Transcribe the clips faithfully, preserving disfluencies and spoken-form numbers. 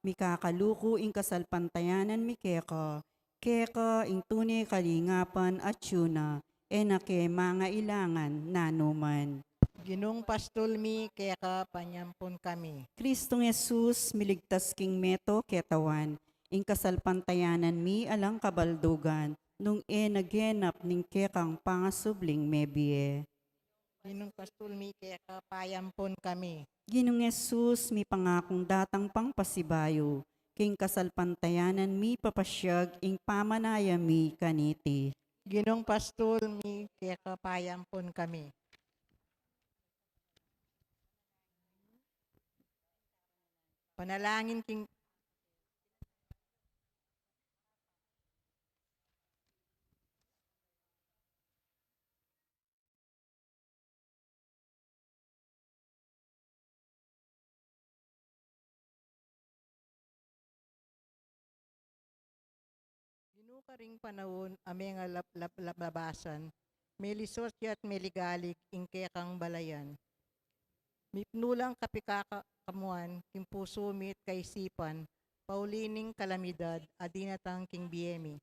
Mikakaluku ing kasalpantayanan mi keka, keka ing tune kalingapan atyu na, e na ke mangailangan nanuman. Ginung pastul mi keka, panyampun kami. Kristong Jesus, miligtas king meto ketawan, ing kasalpantayanan mi alang kabaldugan, nung e na genap ning kekang pangasubling mebie. Ginung pastul mi keka, panyampun kami. Ginung Jesus, mipangakung datang pang pasibayu, king kasalpantayanan mi papasyag ing pamanaya mi kaniti. Ginung pastul mi keka, panyampun kami. Panalangin king Ginu, karing panaun a mengalap-, lap-, lap-, labasan, melisot ya at meligalig ing kekang balayan. Mipnu lang kapikakamuan king pusu mi at kaisipan, pauli ning kalamidad a dinatang king bie mi.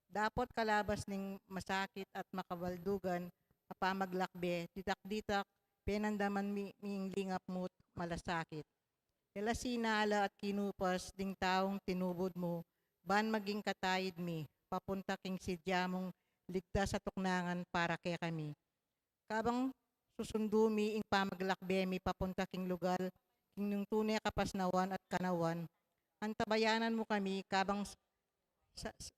Dapot kalabas ning masakit at makabaldugan a pamaglakbe, ditak-ditak penandaman mi, mi ing lingap mu't malasakit. E la sinala at kinupas ding taung tinubud mu, ban maging kataid mi, papunta king sidya mung ligtas a tuknangan para kekami. Kabang susundu mi ing pamaglakbe mi papunta king lugal king nung tune kapasnawan at kanawan, antabayanan mu kami kabang s-, sa, sa,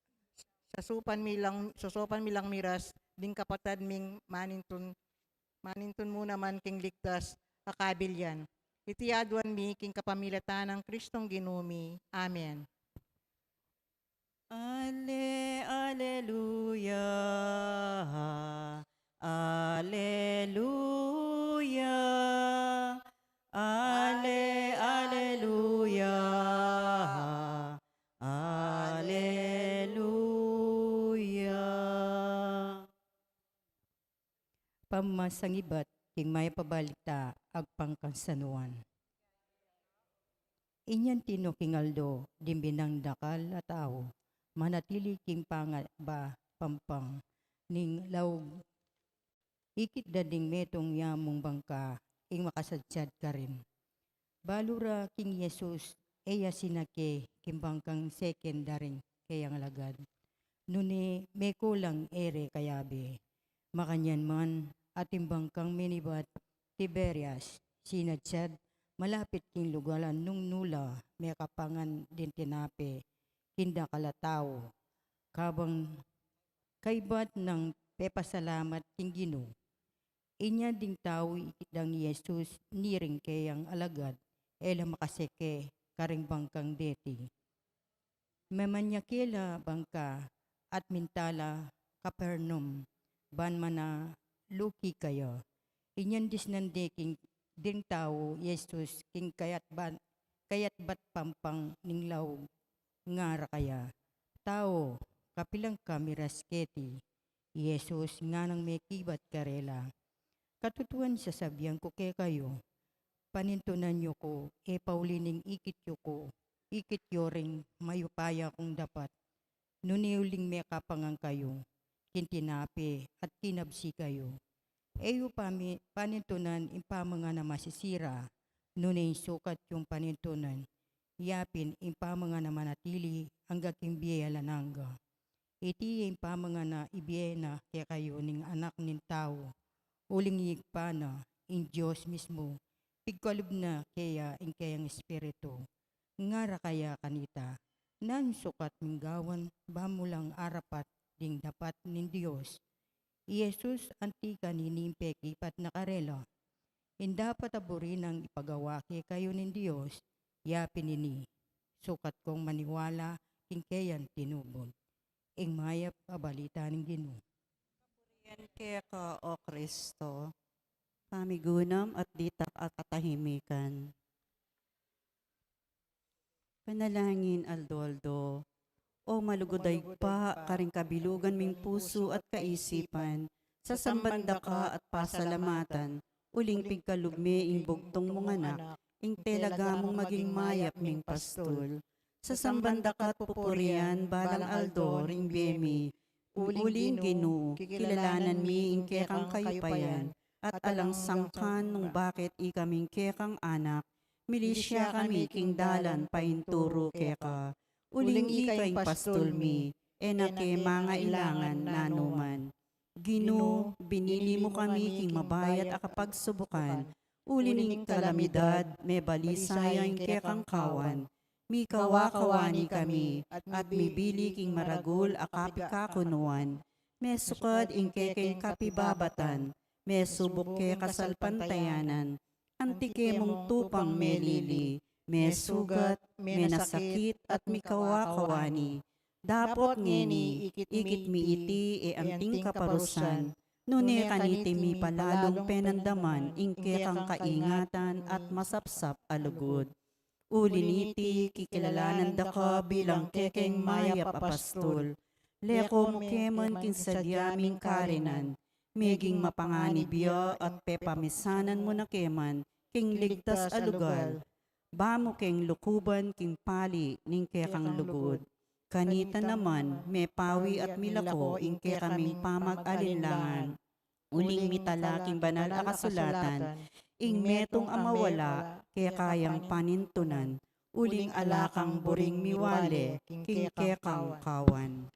sasupan mi lang, sasupan mi lang miras ding kapatad ming manintun, manintun mu naman king ligtas a kabilyan. Iti aduan mi king kapamilatan nang Kristong Ginu mi. Amen. Ale, aleluya, aleluya, ale, aleluya, aleluya. Pamasangibat king Mayap a Balita agpang kang San Juan. Inyan tinu king aldo, ding binang dakal a tau manatili king pangaba pampang ning laug, ikit da ding metung yamung bangka ing makasadsad karin. Balu ra king Jesus, e ya sinake king bangkang seken da ring keyang alagad, nune mekulang e re kayabe. Makanyan man, atin bangkang minibat Tiberias, sinadsad malapit king lugalan nung nu la mekapangan ding tinape king dakal a tau, kabang kaybat nang pepasalamat king Ginu. Inya ding tau ikit dang Jesus, niring keyang alagad, e la makaseke karing bangkang deti. Memanyake la bangka at minta la Capernaum, ban manaluki kaya. Inyan disnan de king ding tau Jesus king kayatbat, kayatbat pampang ning laug, ngara kaya, "Tau, kapilan ka miras keti?" Jesus nganang mekibat karela, "Katutuan sasabian ku kekayu, panintunan yu ku, e pauli ning ikit yu ku, ikit yu ring mayupaya kung dapat, nune uling mekapangan kayu king tinape at kinabsi kayu. E yu pami-, panintunan ing pamangan a masisira, nune ing sukat yung panintunan, yapin ing pamangan a manatili angga king bie alang angga. Iti ing pamangan a ibie na kekayu ning Anak ning Tau, uling yigpa na ing Dios mismu, pigkalub na keya ing keyang Espiritu." Ngara kaya kanita, "Nanu sukat ming gawan, ba mu lang arapat ding dapat ning Dios?" I Jesus anti kanini ing pekibat na karela, "Ing dapat a buri nang ipagawa kekayu ning Dios, yapin ini, sukat kong maniwala king keyang tinubud." Ing mayap a balita ning Ginu. Kapurian keka, O Kristo. Pamigunam at ditak a katahimikan. Panalangin aldo-aldo. O malugud a Ibpa, karing kabilugan ming pusu at kaisipan, sasamban da ka at pasalamatan, uling pigkalub me ing bugtung mung Anak, ing talaga mung maging mayap ming pastul. Sasamban da ka't pupurian balang aldo ring bie mi, uling Ginu, kikilalanan mi ing kekang kayupayan, at alang sangkan nung bakit ikaming kekang anak, milisya kami king dalan painturu keka. Uling ika ing pastul mi, e na ke mangailangan nanuman. Ginu, binili mu kami king mabayat a kapagsubukan, uli ning kalamidad, mebalisaya ing kekang kawan, mikawakawani kami, at mibili king maragul a kapikakunuan, mesukad ing kekeng kapibabatan, mesubuk ke kasalpantayanan, anti ke mung tupang melili, mesugat, menasakit, at mikawakawani. Dapot ngeni, ikit mi iti e anting kaparusan, nune kaniti mi palalung penandaman ing kekang kaingatan at masapsap a lugud. Uli niti, kikilalanan da ka bilang kekeng mayap a pastul. Leko mu ke man king sadya ming karinan, meging mapanganib ya at pepamisanan mu na ke man king ligtas a lugal. Ba mu keng lukuban king pali ning kekang lugud. Kanita naman, mepawi at milako ing kekaming pamag-alinlangan. Uling mitala king banal a kasulatan, ing metung a mawala, keka yang panintunan, uling ala kang buring miwale king kekang kawan.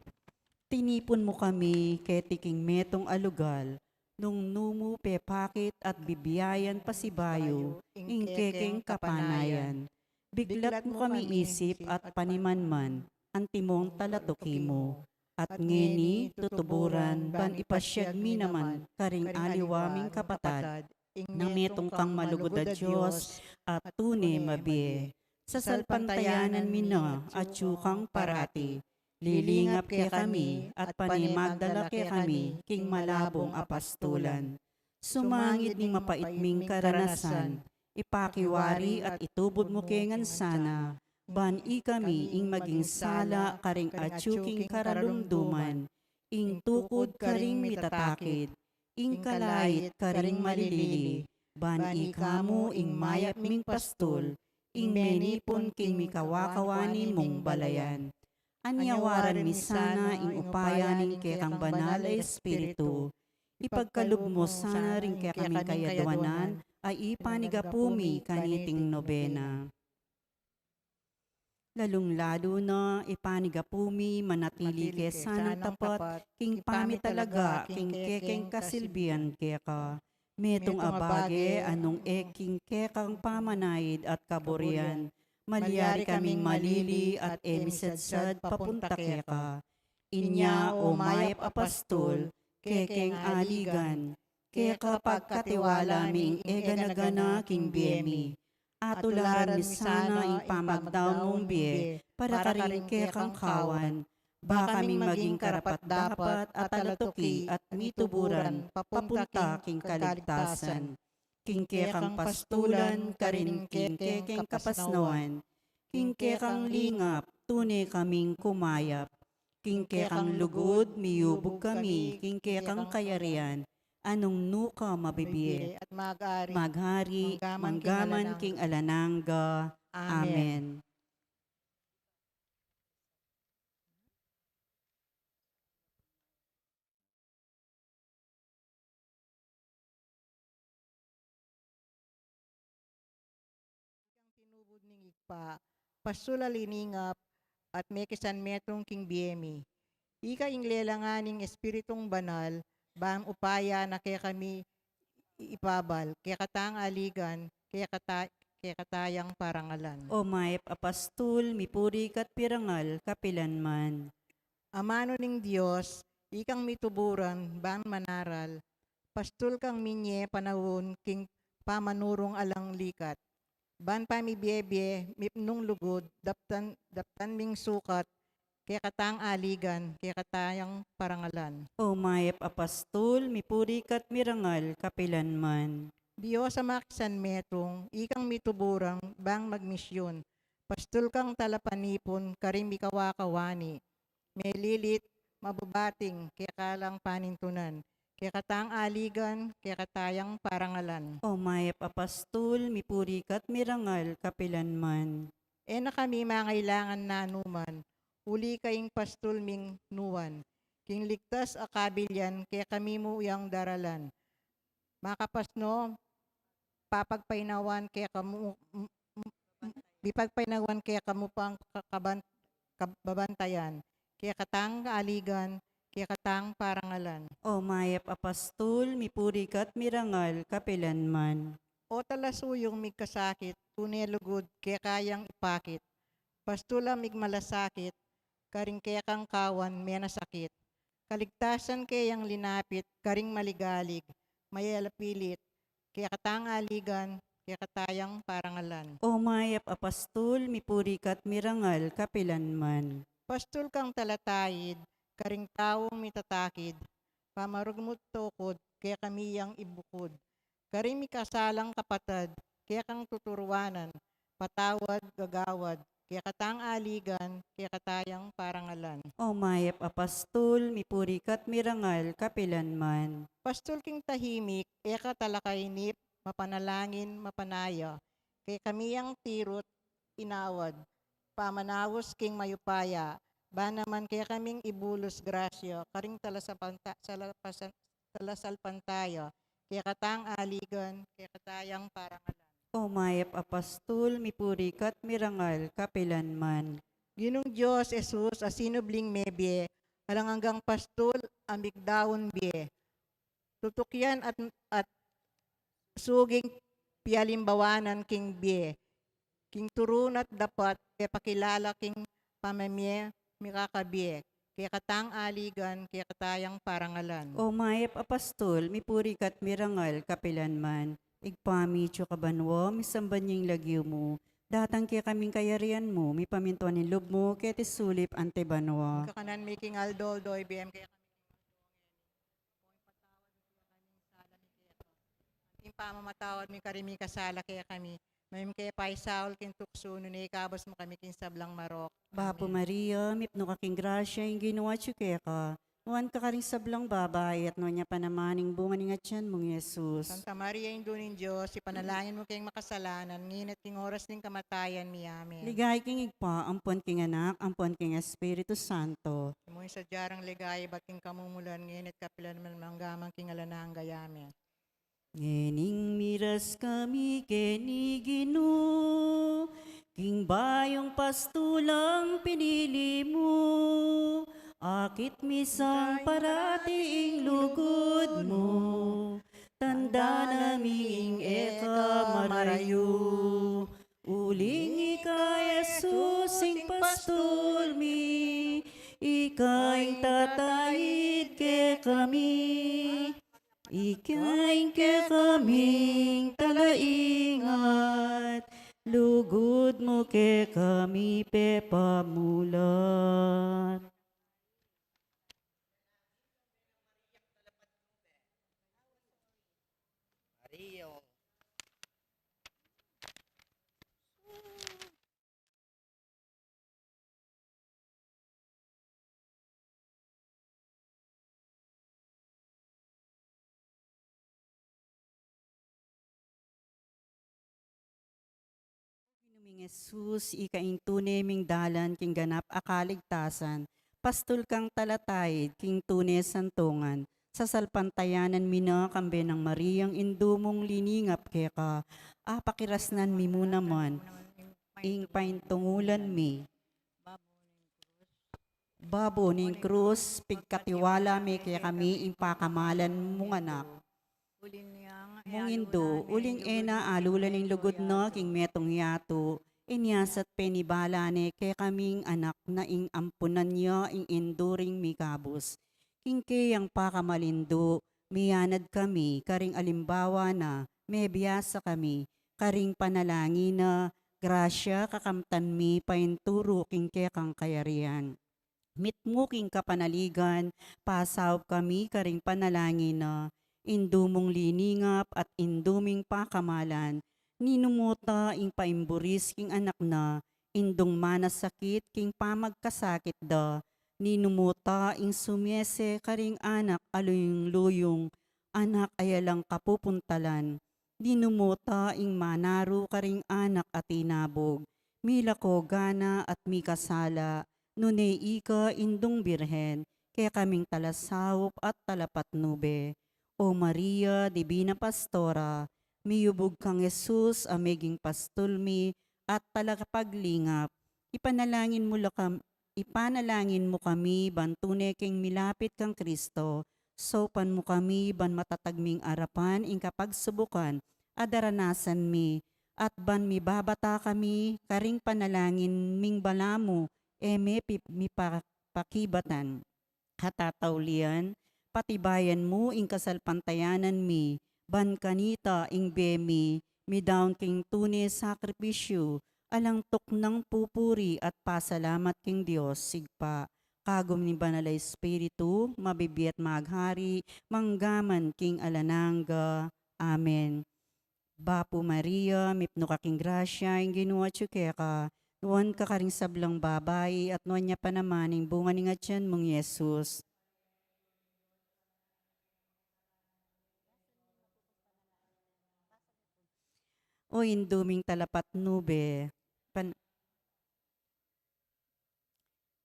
Tinipun mu kami keti king metung a lugal, nung nu mu pepakit at bibiayan pasibayu ing kekeng kapanayan. Biklat mu kami isip at panimanman, antimong talatuki mu. At ngeni, tutuburan, ban ipasiag mi naman karing aliwa ming kapatad, na metung kang malugud a Dios, at tune mabie. Sasalpantayanan mi na, atyu kang parati. Lilingap kekami, at pane magdala kekami, king malabung a pastulan. Sumangid ning mapait ming karanasan, ipakiwari at itubud mu ke ngan sana, ban ikami ing maging sala karing atyu king karalumduman, ing tukud karing mitatakid, ing kalait karing malilili, ban ika mu ing mayap ming pastul, ing menipun king mikawakawani mung balayan. Anyawaran mi sana ing upaya ning kekang banal a Espiritu, ipagkalub mu sana ring kekaming kayadwanan a ipanigapu mi kaniting nobena. Lalung-lalu na, ipanigapu mi manatili ke sanang tapat king pamitalaga king kekeng kasilbian keka. Metung a bage a nung e king kekang pamanaid at kaburian, malyari kaming malili at e misadsad papunta keka. Inya, o mayap a pastul, kekeng aligan, keka pagkatiwala mi ing e gana-gana king bie mi. Atularan mi sana ing pamagdamung bie para karing kekang kawan, ba kaming maging karapat-dapat a talatuki at mituburan papunta king kaligtasan. King kekang pastulan, karin king kekeng kapasnawan, king kekang lingap, tune kaming kumayap. King kekang lugud, miyubug kami king kekang kayarian, a nung nu ka mabibie, at maghari, maghari manggaman king alang angga. Amen. Amen. Ikang tinubud ning Ibpa, pastul a liningap, at mekisanmetung king bie mi. Ika ing lelangan ning Espiritung Banal, bang upaya na kekami ipabal, kekatang aligan, kekata-, kekatayang parangalan. O mayap a pastul, mipuri ka't pirangal kapilanman. Amanu ning Dios, ikang mituburan ban manaral, pastul kang minye panaun king pamanurung alang likat, ban pamibiebie mipnung lugud, daptan, daptan ming sukat, kekatang aligan, kekatayang parangalan. O mayap a pastul, mipuri ka't mirangal kapilanman. Dios a makisanmetung, ikang mituburan bang magmisyun, pastul kang talapanipun karing mikawakawani, melilit, mabubating, keka lang panintunan, kekatang aligan, kekatayang parangalan. O mayap a pastul, mipuri ka't mirangal kapilanman. E na kami mangailangan nanuman, uli ka ing pastul ming nuan. King ligtas a kabilyan, kekami mu yang daralan. Makapasno, papagpainawan kekamu, m-, m-, m-, mipagpainawan kekamu pang ka-, kaban-, kababantayan, kekatang aligan, kekatang parangalan. O mayap a pastul, mipuri ka't mirangal kapilanman. O talasuyung migkasakit, tune lugud keka yang ipakit. Pastul a migmalasakit, karing kekang kawan menasakit. Kaligtasan ke yang linapit, karing maligalig, mayalapilit, kekatang aligan, kekatayang parangalan. O mayap a pastul, mipuri ka't mirangal kapilanman. Pastul kang talataid, karing taung mitatakid, pamarugmut tukud, kekami yang ibukud. Karing mikasalang kapatad, kekang tuturuanan, patawad, gagawad, kekatang aligan, kekatayang parangalan. O mayap a pastul, mipuri ka't mirangal kapilanman. Pastul king tahimik, e ka talakainip, mapanalangin, mapanaya, kekami yang tiru't inawad, pamanaus king mayupaya, ba naman kekaming ibulus grasya, karing talasapanta-, salapasan-, talasalpantaya, kekatang aligan, kekatayang parangalan. O mayap a pastul, mipuri ka't mirangal kapilanman. Ginung Dios, Jesus, a sinubling mebie, alang anggang pastul, a migdaun bie. Tutukyan at, at suging pialimbawanan king bie, king turun at dapat, e pakilala king pamamie, mikakabie, kekatang aligan, kekatayang parangalan. O mayap a pastul, mipuri ka't mirangal kapilanman. Ibpa mi, atsu ka banua, misamban ya ing lagyu mu, datang kekami ing kayarian mu, mipamintuan ing lub mu, keti sulip anti banua. Ing kakanan mi king aldo-aldo, ibie mu kekami king aldo ngeni. Ipatawad mu kekami ing sala mi keka, anti ing pamamatawad mi karing mikasala kekami. E mu ke paisaul king tuksu, nune ikabus mu kami king sablang marok. Bapu Maria, mipnu ka king grasya, ing Ginu atyu keka. Nuan ka karing sablang babai, at nuan ya pa naman ing bunga ning atyan mung Jesus. Santa Maria, Indu ning Dios, ipanalangin mu keng makasalanan, ngeni at king oras ning kamatayan mi. Amen. Ligaya king Ibpa, ampon king Anak, ampon king Espiritu Santo. Ampon ing sadya nang ligaya, ibat king kamumulan, ngeni at kapilanman, mangga man king alang angga. Amen. Ngening miras kami keni Ginu, king bayung pastulang pinili mu, akit mi sang parati ing lugud mu, tanda na mi ing e ka marayu. Uling ika Jesus ing pastul mi, ika ing tataid kekami, ika ing kekaming talaingat, lugud mu kekami pepamulat. Maria. Ginung Jesus, ika ing tune ming dalan king ganap a kaligtasan, pastul kang talataid king tune santungan, sasalpantayanan mi na kambe nang Mariang indu mung liningap keka, apakirasnan mi mu naman ing paintungulan mi. Babo ning krus, pigkatiwala mi kekami ing pakamalan mung anak. Mung indu, uling e na alulan ing lugud na king metung yatu, inyas at penibala ne kekaming anak na ing ampunan ya ing indu ring mikabus. King keyang pakamalindu, miyanad kami, karing alimbawa na, mebiasa kami, karing panalangin na, grasya kakamtan mi painturu king kekang kayarian. Mitmu king kapanaligan, pasaup kami karing panalangin na, indu mung liningap at indu ming pakamalan, ninu mu ta ing paimburis king anak na, indung manasakit king pamagkasakit da, Ninu mu ta ing sumiese karing anak a luyung-luyung, anak a alang kapupuntalan? Ninu mu ta ing manaru karing anak a tinabug? Milako gana at mikasala, nune ika Indung Birhen, kekaming talasaup at talapatnube. O Maria, Dibina Pastora, miyubug kang Jesus a meging pastul mi at talakapaglingap. Ipanalangin mu la kam-, ipanalangin mu kami ban tune keng milapit kang Kristo, saupan mu kami ban matatag ming arapan ing kapagsubukan a daranasan mi, at ban mibabata kami karing panalangin ming balamu e me pi-, mipa-, pakibatan. Katataulian, patibayan mu ing kasalpantayanan mi, ban kanita ing bie mi midaun king tune sakripisyu, alang tuknang pupuri at pasalamat king Dios Ibpa, kagum ning Banal a Espiritu, mabibie at maghari, mangga man king alang angga. Amen. Bapu Maria, mipnu ka king grasya, ing Ginu atyu keka, nuan ka karing sablang babai, at nuan ya pa naman ing bunga ning atyan mung Jesus. O Indu ming talapatnube, pan-,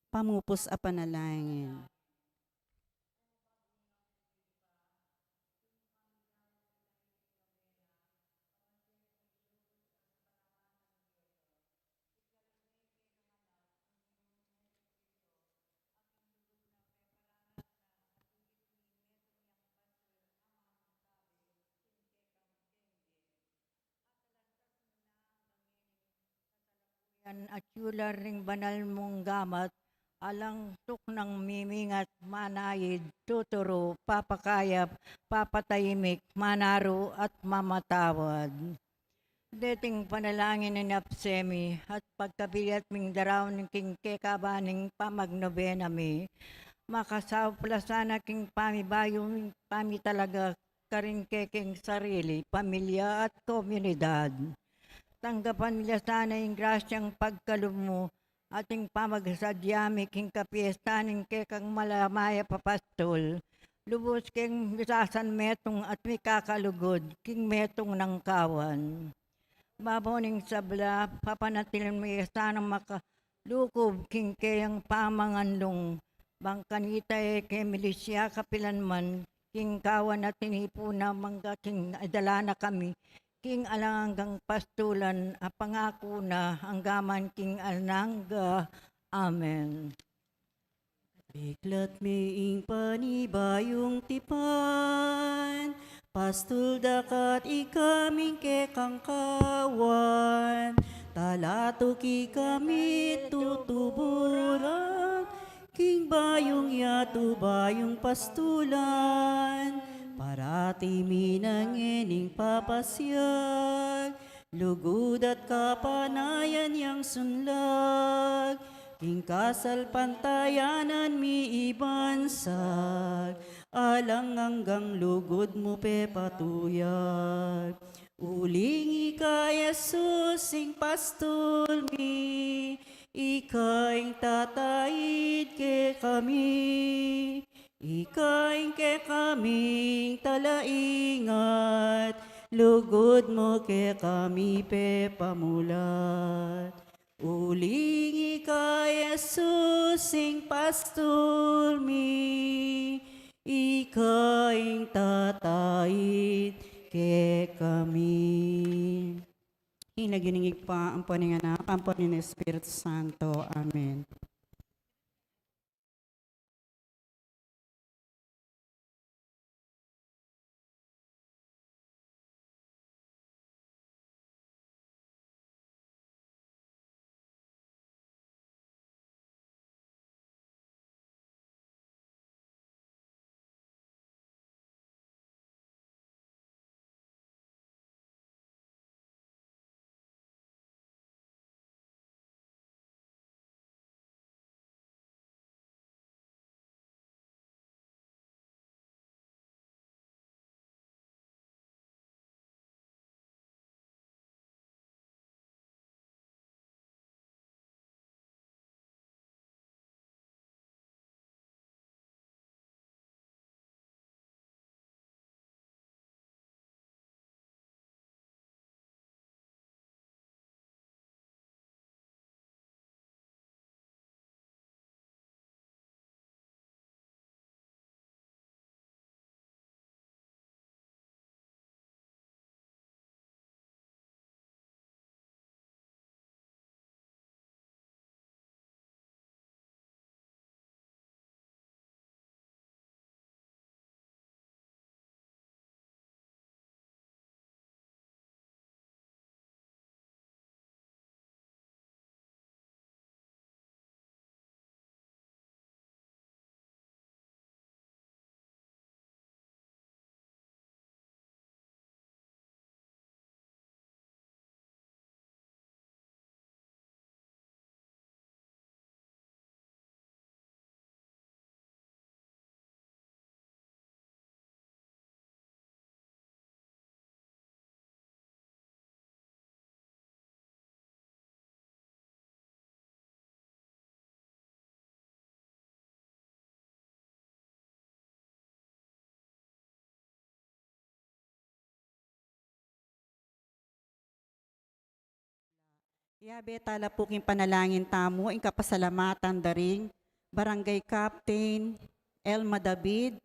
pamupus a panalangin. Yan at yular ring banal mung gamat, alang tuknang mimingat, manaid, tuturu, papakayap, papatahimik, manaru, at mamatawad. Deting panalangin a inapse mi, at pagkabiliat ming daraun king kekaban ning pamagnobena mi, makasaup la sana king pamibayu ming pamitalaga karing kekeng sarili, pamilya, at komunidad. Tanggapan mi la sana ing grasyang pagkalub mu, at ing pamagsadya mi king kapiestan ning kekang malamayap a pastul, lubus keng misasanmetung at mikakalugud king metung nang kawan. Babo ning sabla, papanatiling mi sanang makalukub king keyang pamanganlung, bang kanita e ke milisya kapilan man, king kawan a tinipun na mangga king idala na kami king alang anggang pastulan a pangaku na angga man king alang angga. Amen. Biklat mi ing panibayung tipan, pastul da ka at ikami ing kekang kawan, talatuki kami tutuburan, king bayung yatu bayung pastulan, parati mi na ngening papasiag, lugud at kapanayan yang sunlag, king kasalpantayanan mi ibansag, alang anggang lugud mu pepatuyag. Uling ika Jesus ing pastul mi, ika ing tataid kekami, ika ing kekaming talaingat, lugud mu kekami pepamulat. Uling ika Jesus ing pastul mi, ika ing tataid kekami. King lagyu ning Ibpa, ampo ning Anak, ampo ning Espiritu Santo. Amen. Yabe tala pu king panalangin tamu ing kapasalamatan da ring Barangay Captain Elma David,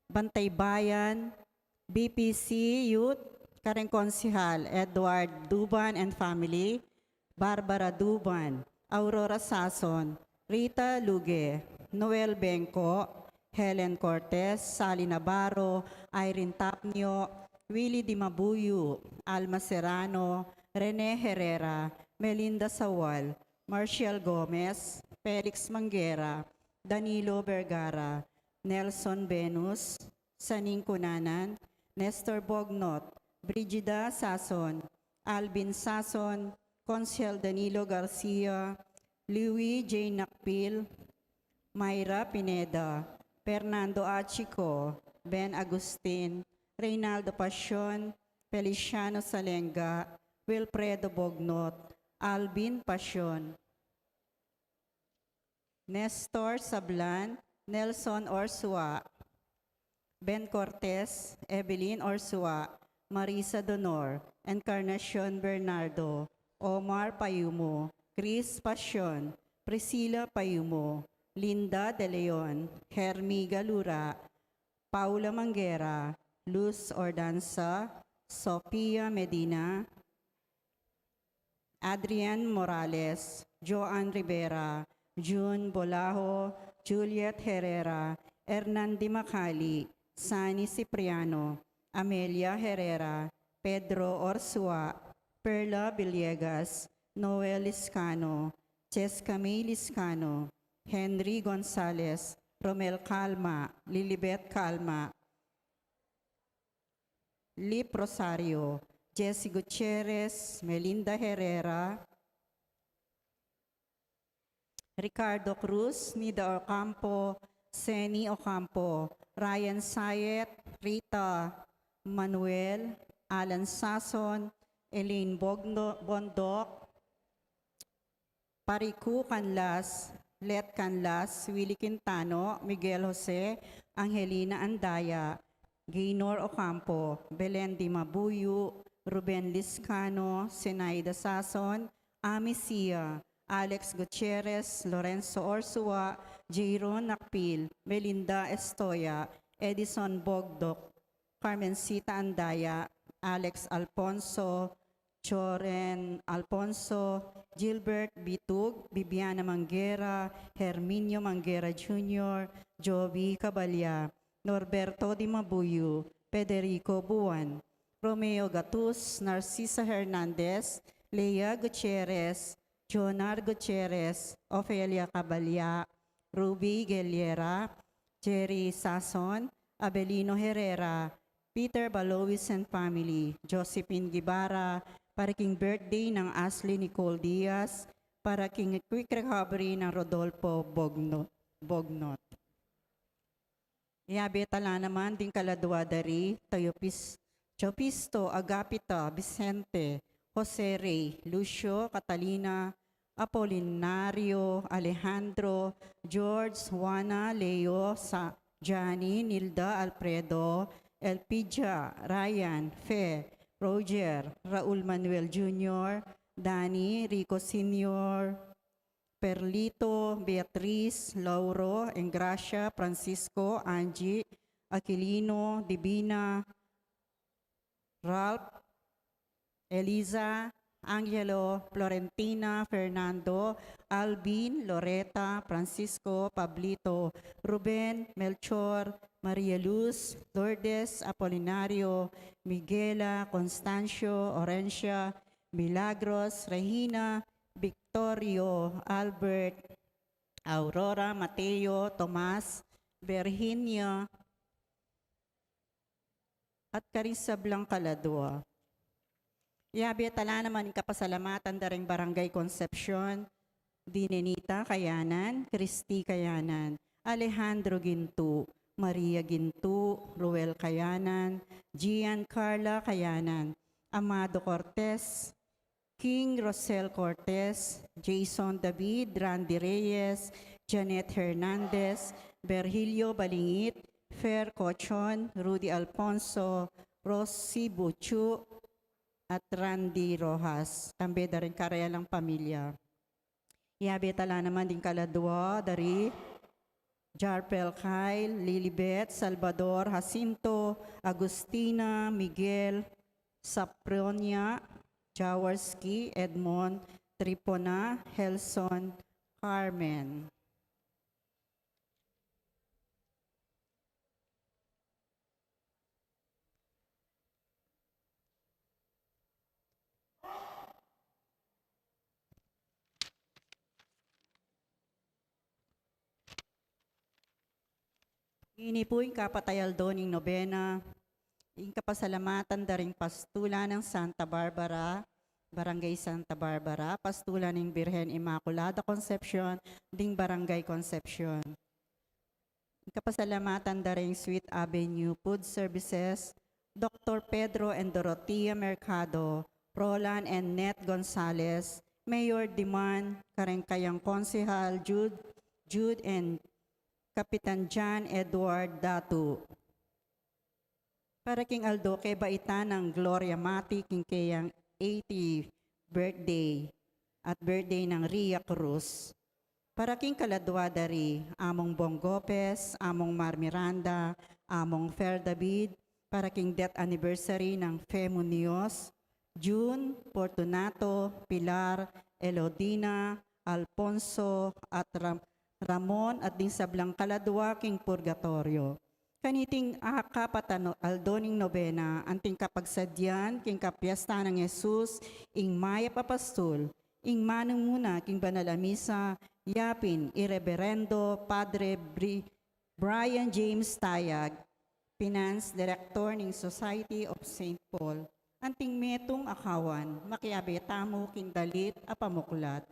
Bantay Bayan, B P C Youth, kareng Konsehal Edward Duban and family, Barbara Duban, Aurora Sason, Rita Luge, Noel Bengco, Helen Cortez, Sally Navarro, Irene Tapnio, Willie Dimabuyu, Alma Serrano, Rene Herrera, Melinda Sawal, Marcial Gomez, Felix Manguera, Danilo Vergara, Nelson Venus, Saning Cunanan, Nestor Bognot, Brigida Sason, Alvin Sason, Consel Danilo Garcia, Louis J Nakpil, Myra Pineda, Fernando Achico, Ben Agustin, Reynaldo Pasion, Feliciano Salenga, Wilfredo Bognot, Alvin Pasion, Nestor Sablan, Nelson Orsua, Ben Cortez, Evelyn Orsua, Marisa Donor, Encarnacion Bernardo, Omar Payumo, Chris Pasion, Priscilla Payumo, Linda De Leon, Hermie Galura, Paula Manguera, Luz Ordanza, Sofia Medina, Adrian Morales, Joan Rivera, Jun Bolaho, Juliet Herrera, Hernan Dimacali, Sani Cipriano, Amelia Herrera, Pedro Orsua, Perla Villegas, Noel Liscano, Cheska May Liscano, Henry Gonzales, Romel Calma, Lilibet Calma, Lip Rosario, Jessie Gutierrez, Melinda Herrera, Ricardo Cruz, Nida Ocampo, Seni Ocampo, Ryan Sayet, Rita Manuel, Alan Sason, Elaine Bogno- Bondoc, Paricu Canlas, Let Canlas, Willie Quintano, Miguel Jose, Angelina Andaya, Gaynor Ocampo, Belen Dimabuyu, Ruben Liscano, Zenaida Sason, Ami Sia, Alex Gutierrez, Lorenzo Orsua, Jayron Nakpil, Melinda Estoya, Edison Bogdoc, Carmencita Andaya, Alex Alfonso, Joren Alfonso, Gilbert Bitug, Bibiana Manguera, Herminio Manguera Junior, Jovi Cabalya, Norberto Dimabuyu, Federico Buan, Romeo Gatus, Narcisa Hernandez, Lea Gutierrez, Jonar Gutierrez, Ofelia Cabalya, Ruby Gellera, Jerry Sason, Abelino Herrera, Peter Balois and family, Josephine Guevara, para king birthday nang Ashley Nicole Diaz, para king quick recovery nang Rodolfo Bogno- Bognot. Yabe tala naman ding kaladua da ri Teopis- Teopisto, Agapita, Vicente, Jose Rey, Lucio, Catalina, Apolinario, Alejandro, George, Juana, Leo, Sa- Johnny, Nilda, Alfredo, Elpidia, Ryan, Fe, Roger, Raul Manuel Junior, Danny, Rico Senior, Perlito, Beatriz, Lauro, Engracia, Francisco, Angie, Aquilino, Divina, Ralph, Eliza, Angelo, Florentina, Fernando, Alvin, Loreta, Francisco, Pablito, Ruben, Melchor, Maria Luz, Lourdes, Apolinario, Miguela, Constancio, Orencia, Milagros, Regina, Victorio, Albert, Aurora, Mateo, Tomas, Virginia, at karing sablang kaladua. Yabe tala naman ing kapasalamatan da ring Barangay Concepcion, Dinenita Kayanan, Christy Kayanan, Alejandro Gintu, Maria Gintu, Ruel Kayanan, Gian Carla Kayanan, Amado Cortez, King Rosel Cortez, Jason David, Randy Reyes, Janet Hernandez, Virgilio Balingit, Fer Cochon, Rudy Alfonso, Rosie Buchu, at Randy Rojas, kambe da ring karelang pamilya. Iyabe tala naman ding kaladwa, dari Jarpel Kyle, Lilibet, Salvador, Jacinto, Agustina, Miguel, Sapronia, Jaworski, Edmond, Tripona, Helson, Carmen. Ini pu ing kapat a aldo ning nobena, ing kapasalamatan da ring pastulan ning Santa Barbara, Barangay Santa Barbara, pastulan ning Birhen Immaculada Concepcion, ding Barangay Concepcion. Ing kapasalamatan da ring Sweet Avenue Food Services, Doktor Pedro and Dorothea Mercado, Roland and Net Gonzales, Mayor Diman, kareng kayang Konsehal Jude, Jude and Kapitan John Edward Datu. Para king aldo kebaitan nang Gloria Mati king keyang eighty birthday at birthday nang Ria Cruz. Para king kaladwa da ri Among Bong Gopez, Among Mar Miranda, Among Fer David, para king death anniversary nang Fe Muñoz, June, Fortunato, Pilar, Elodina, Alfonso, at Ram-, Ramon, at ding sablang kaladwa king purgatoryo. Kaniting akapat a no-, aldo ning nobena, anting kapagsadyan king kapiestan nang Jesus, ing Mayap a Pastul, ing manumuna king banal a misa, yapin i Reberendo Padre Bri-, Brian James Tayag, Finance Director ning Society of Saint Paul, anting metung a kawan, makiabe tamu king dalit a pamuklat.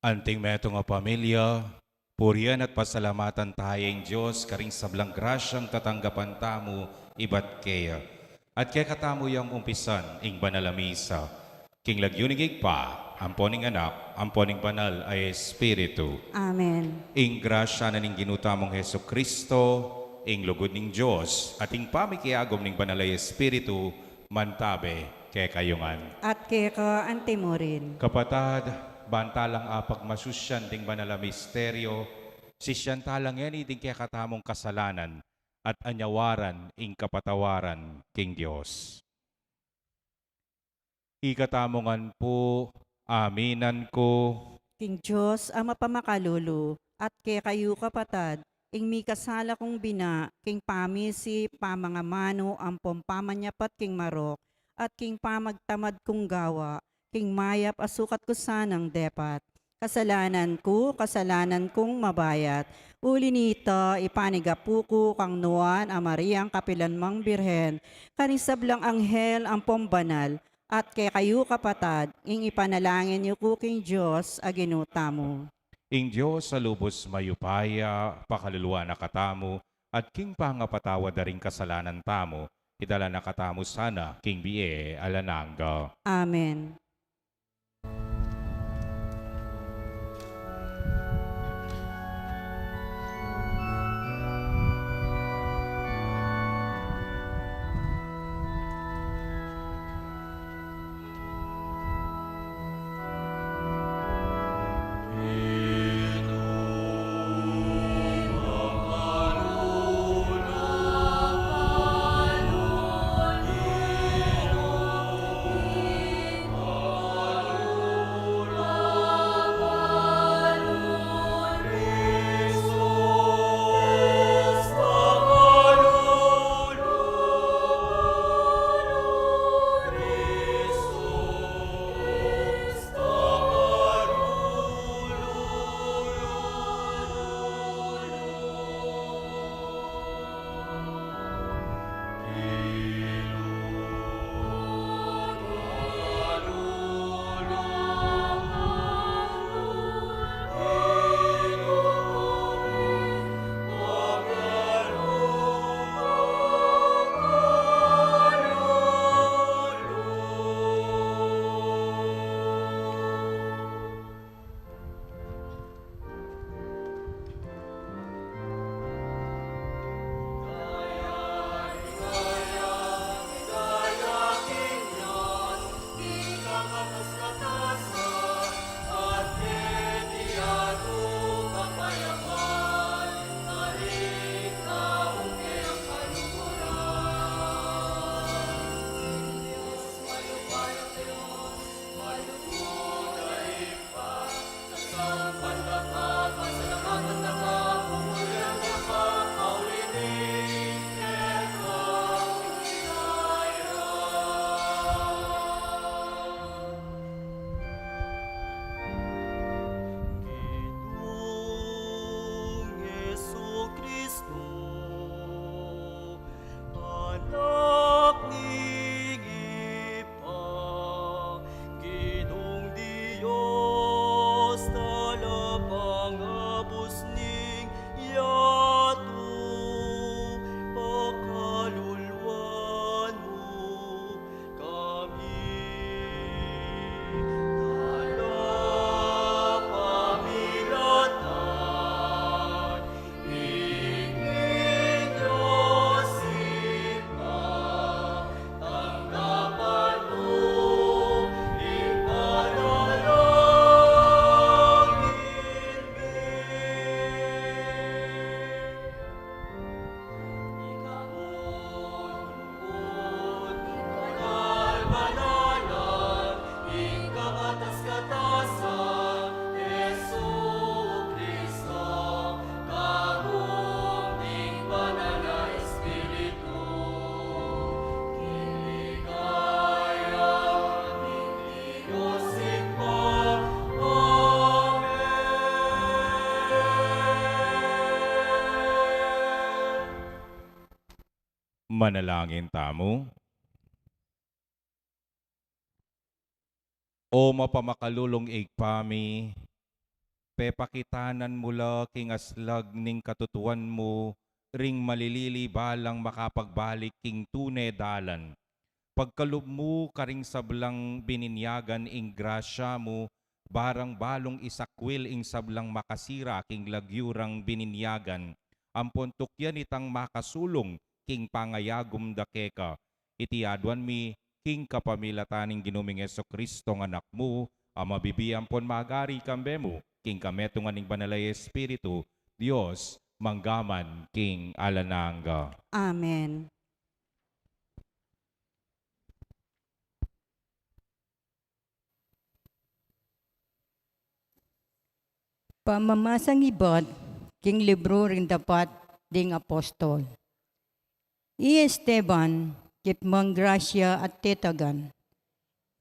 Anting metung a pamilya, purian at pasalamatan taya ing Dios karing sablang grasyang tatanggapan tamu ibat keya. At kekatamu yang umpisan ing banal a misa. King lagyu ning Ibpa, ampo ning Anak, ampo ning Banal a Espiritu. Amen. Ing grasya na ning Ginu tamung Jesucristo, ing lugud ning Dios, at ing pamikiagum ning Banal a Espiritu, mantabe kekayu ngan. At keka antimurin. Kapatad, banta lang apagmasusyan ding banal a misteryo, sisyan tala ngeni ding kekatamung kasalanan, at anyawaran ing kapatawaran king Dios. Ikatamu ngan pu, aminan ku. King Dios a mapamakalulu, at kekayu kapatad, ing mikasala kung bina, king pamisi, pamangamanu, ampong pamanyapat king marok, at king pamagtamad kung gawa, king mayap a sukat ku sanang depat. Kasalanan ku, kasalanan kung mabayat. Uli nita, ipanigapu ku kang Nuan a Mariang kapilanmang Birhen, karing sablang anghel ampong banal, at kekayu kapatad, ing ipanalangin yu ku king Dios a Ginu tamu. Ing Dios a lubus mayupaya, pakaluluan na katamu, at king pangapatawad da ring kasalanan tamu, idala na katamu sana king bie alang angga. Amen. Ginu Jesucristo, Anak ning Ibpa, Ginung Dios, talapangabus ning yatu, pakaluluan mu kami, talapamilatan ning Dios Ibpa, tanggapan mu ing panalangin mi. Manalangin tamu. O mapamakalulung Ibpa mi, pepakitanan mu la king aslag ning katutuan mu ring malilili balang makapagbalik king tune dalan. Pagkalub mu karing sablang bininyagan ing grasya mu, barang balung isakwil ing sablang makasira king lagyu rang bininyagan, ampon tukyan itang makasulung king pangayagum da keka. Iti aduan mi king kapamilatan ning Ginu ming Jesucristo nga Anak mu, a mabibie ampon magari kambe mu, king kametungan ning Banal a Espiritu, Dios, mangga man king alang angga. Amen. Pamamasang ibat king libru ring Dapat ding Apostol. I Esteban, kitmang grasya at tetagan,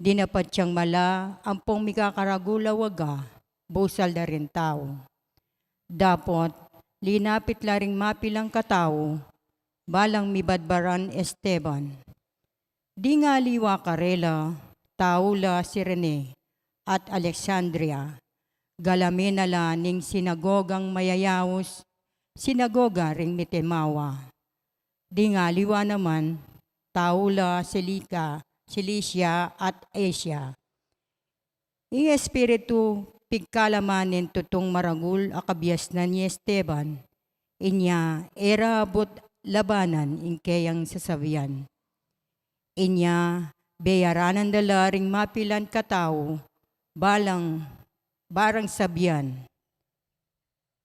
dinapat yang mala ampong mikakaragul a waga, busal da ring tau. Dapot, linapit la ring mapilang katau, balang mibadbaran Esteban. Ding aliwa karela, tau la Cirene at Alexandria, galamen na la ning sinagogang mayayaus, sinagoga ring mitemawa. Ding aliwa naman, tau la Cilicia, Cilicia at Asia. Ing Espiritu pigkalaman ning tutung maragul a kabiasnan i Esteban, inya e ra abut labanan ing keyang sasabian. Inya beyaranan da la ring mapilan katau, balang, barang sabian,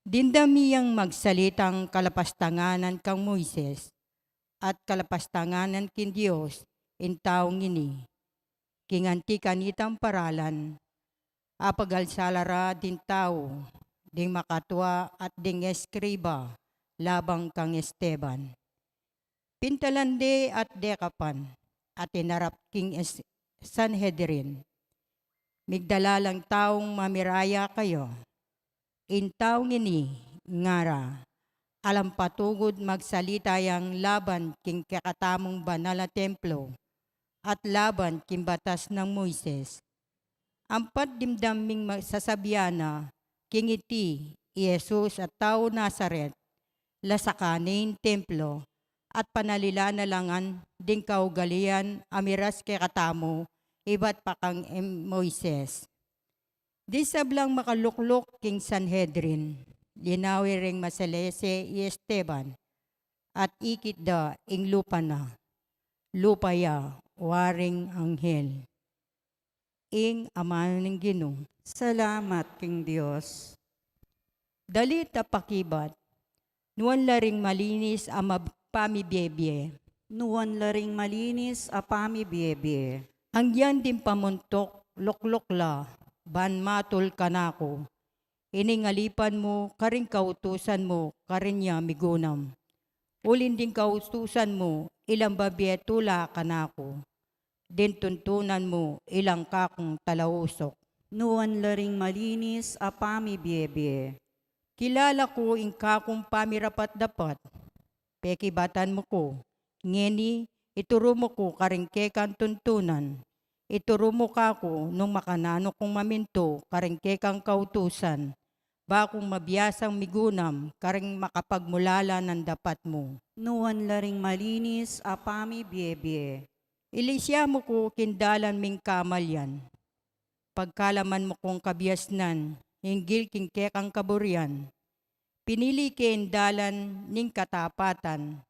Dimdam yang magsalitang kalapastanganan kang Moises at kalapastanganan king Dios ing taung ini. King anti kanitang paralan, apagalsa la ra ding tau, ding makatua at ding eskriba, labang kang Esteban. Pintalan de at dekapan, at inarap king es-, Sanhedrin. Migdala lang taung mamiraya kayu. Ing taung ini, ngara, alang patugud magsalita yang laban king kekatamung banal a templo at laban king batas nang Moises. Ampat dimdam ming ma-, sasabian na, king iti, i Jesus a tau Nazaret, lasaka ne ing templo, at panalilan na la ngan ding kaugalian a miras kekatamu, ibat pa kang em-, Moises. Ding sablang makalukluk king Sanhedrin, linawe reng masalese i Esteban, at ikit da ing lupa na, lupa ya waring anghel. Ing amanu ning Ginu. Salamat king Dios. Dalit a pakibat. Nuan la ring malinis a mab-, pamibiebie. Nuan la ring malinis a pamibiebie. Anggian ding pamuntuk, lukluk la, ban matul kanaku. Ining alipan mu karing kautusan mu, karin ya migunam. Uling ding kautusan mu, ilang babie tula kanaku. Ding tuntunan mu, ilang kakung talausuk. Nuan la ring malinis a pamibiebie. Kilala ku ing kakung pamirapat-dapat. Pekibatan mu ku. Ngeni, ituru mu ku karing kekang tuntunan. Ituru mu kaku nung makananu kung mamintu karing kekang kautusan. Ba kung mabiasang migunam karing makapagmulalan a dapat mu. Nuan la ring malinis a pamibiebie. Ilisya mu ku king dalan ming kamalian. Pagkalaman mu kung kabiasnan, hinggil king kekang kaburian. Pinili ke ing dalan ning katapatan.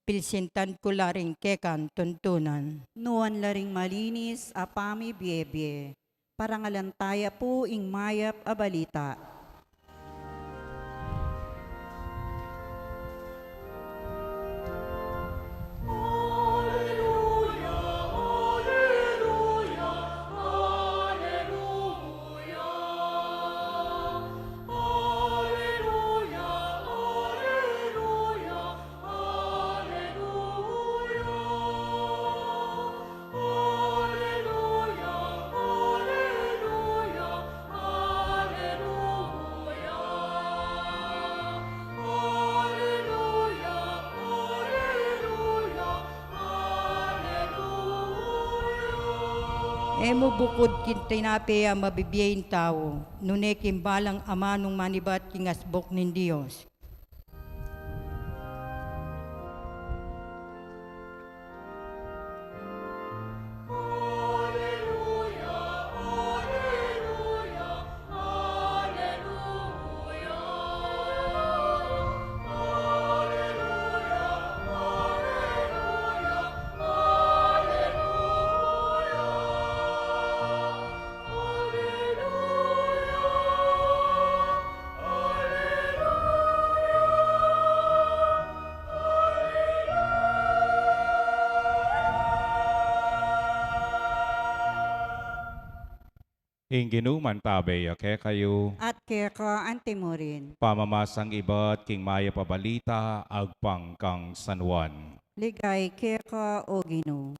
Pilsintan ku la ring kekang tuntunan. Nuan la ring malinis a pamibiebie. Parangalan taya pu ing mayap a balita. E mu bukud king tinape a mabibie ing tau, nune king balang amanung manibat king asbuk ning Dios. Ing Ginu mantabe ya kekayu. At keka antimurin. Pamamasang ibat king mayap a balita agpang kang San Juan. Ligaya keka, O Ginu.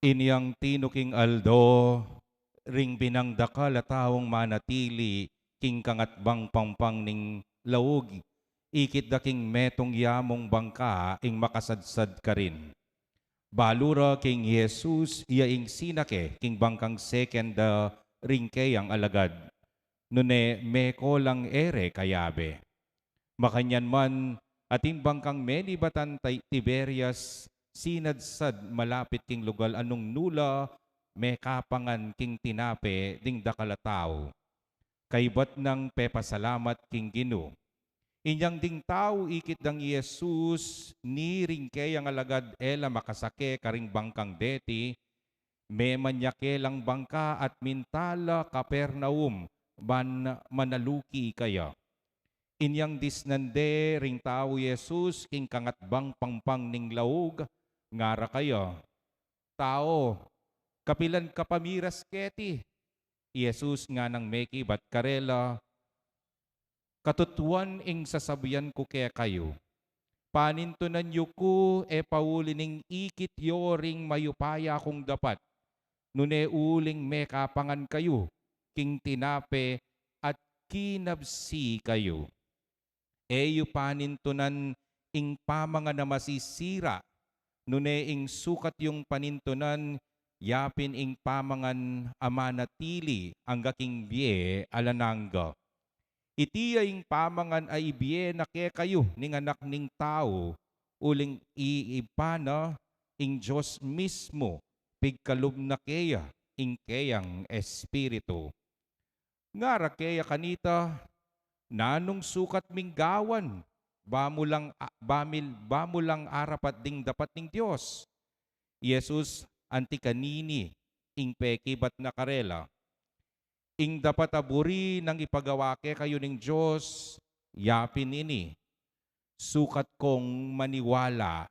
Inyang tinuking aldo, ring binang dakal a taung manatili king kangatbang pangpang ning laug, ikit da king metung yamung bangka ing makasadsad karin. Balu ra king Jesus, iya ing sinake king bangkang seken da ring keyang alagad. Nune meko lang e re kayabe. Makanyan man, atin bangkang menibatan tay Tiberias, sinadsad malapit king lugal a nung nu la mekapangan king tinape ding dakal a tau. Kaybat nang pepasalamat king Ginu. Inyang ding tau ikit dang Jesus, ni ring keyang alagad e la makasake karing bangkang deti, memanyake lang bangka at minta la Capernaum ban manaluki kaya. Inyang disnan de ring tau Jesus king kangatbang pangpang ning laug, ngara kaya, "Tau, kapilan ka pa miras keti?" I Jesus nganang mekibat karela, "Katutuan ing sasabian ku kekayu, panintunan yu ku e pauli ning ikit yo ring mayupaya kung dapat, nune uling mekapangan kayu king tinape at kinabsi kayu. E yu panintunan ing pamangan a masisira, nune ing sukat yung panintunan, yapin ing pamangan a manatili angga king bie alang angga. Iti ya ing pamangan a ibie na kekayu ning Anak ning Tau, uling iiba na ing Dios mismu, pigkalub na keya ing keyang Espiritu." Ngara keya kanita, "Nanung sukat ming gawan, ba mu lang, a-, ba mil-, ba mu lang arapat ding dapat ning Dios?" I Jesus anti kanini ing pekibat na karela, "Ing dapat a buri nang ipagawa kekayu ning Dios, yapin ini, sukat kong maniwala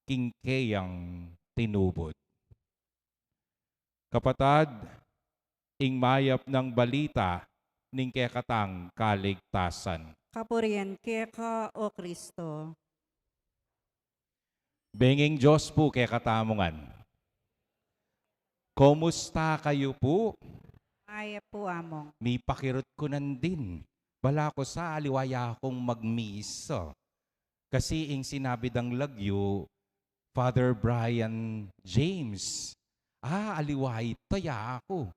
king keyang tinubud." Kapatad, ing mayap nang balita ning kekatang kaligtasan. Kapurian keka, O Kristo. Bengeng Dios pu kekatamu ngan. Kumusta kayu pu? Mayap pu, Among. Mipakirut ku nandin. Balaku sa aliwa ya kung magmisa. Kasi ing sinabi dang lagyu, Father Brian James. Ah, aliwa ita, ya ku.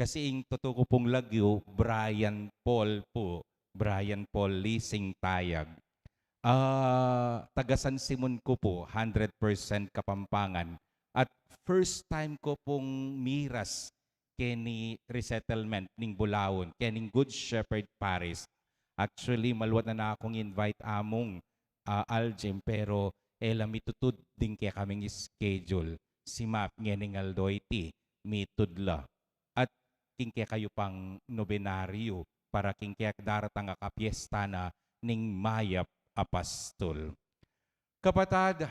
Kasi ing tutu ku pung lagyu, Brian Paul pu. Brian Paul Lising Tayag. Ah, taga San Simon ku pu, hundred percent Kapampangan. At first time ku pung miras keni resettlement ning Bulaon, kening Good Shepherd Parish. Actually, maluat na na kung invite, Among, ah, Aljim, pero e la mitutud ding kekaming schedule. Simap ngening aldo iti, mitud la. At king kekayu pang nobenaryo para king kekadaratang a kapiesta na ning mayap a pastol. Kapatad,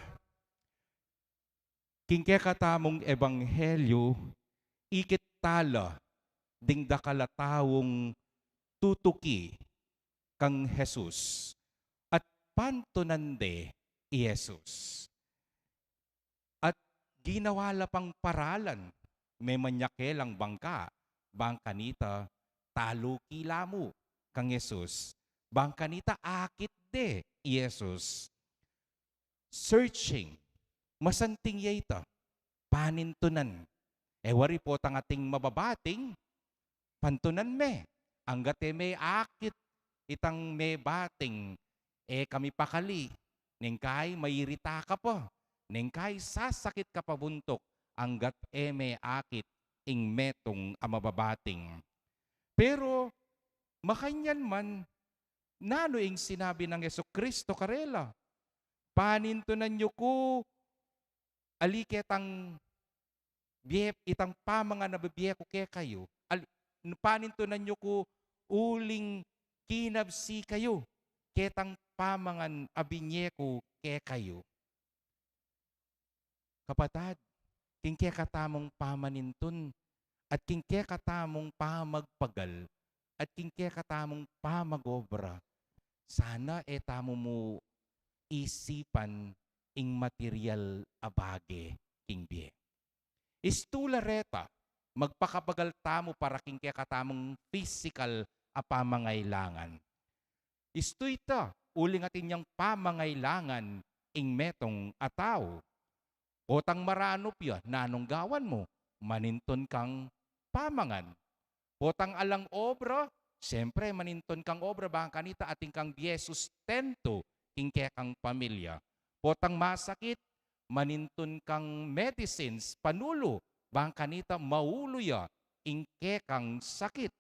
king kekatamung ebanghelyu, ikit tala ding dakal a taung tutuki kang Jesus at pantunan de i Jesus. At ginawa la pang paralan, memanyakelang bangka, bang kanita taluki la mu kang Jesus, bang kanita akit de i Jesus. Searching, masanting ya ita, panintunan. E wari potang ating mababating, pantunan me, anggat e me akit itang mebating, e ka mipakali, neng kai mairita ka pa, neng kai sasakit ka pa buntuk, anggat e me akit ing metung a mababating. Pero, makanyan man, nanu ing sinabi nang Jesucristo karela? Panintunan yu ku, ali ketang bie, itang pamangan a bibie ku kekayu. Al-, panintunan yu ku uling kinabsi kayu ketang pamangan a binie ku kekayu. Kapatad, king kekatamung pamanintun, at king kekatamung pamagpagal, at king kekatamung pamagobra, sana e tamu mu isipan ing material a bage king bie. Istu la reta, magpakapagal tamu para king kekatamung pisikal a pamangailangan. Istu ita, uling atin yang pamangailangan ing metung a tau. Potang maranup ya, nanung gawan mu? Manintun kang pamangan. Potang alang obra, siyempre, manintun kang obra, bang kanita atin kang bie sustentu king kekang pamilya. Potang masakit, manintun kang medicines, panulu, bang kanita maulu ya ing kekang sakit.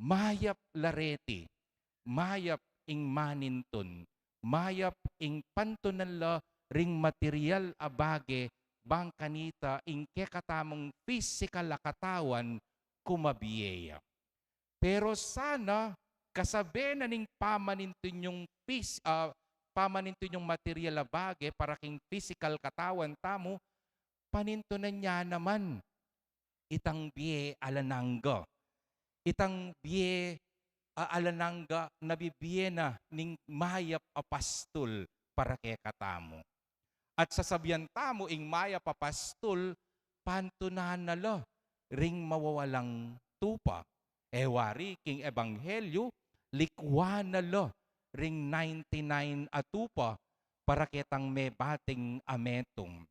Mayap la reti, mayap ing manintun, mayap ing pantunan la ring material a bage, bang kanita ing kekatamung pisikal a katawan kumabie ya. Pero sana, kasabe na ning pamanintun yung pis-, ah, pamanintun yung material a bage para king pisikal katawan tamu, panintunan ya naman itang bie alang angga. Itang bie, ah, alang angga na bibie na ning mayap a pastul para kekatamu. At sasabian tamu ing mayap a pastul, pantunan na la ring mawawalang tupa. E wari king ebanghelyu, likwan na la ring ninety-nine a tupa para ketang mebating a metung.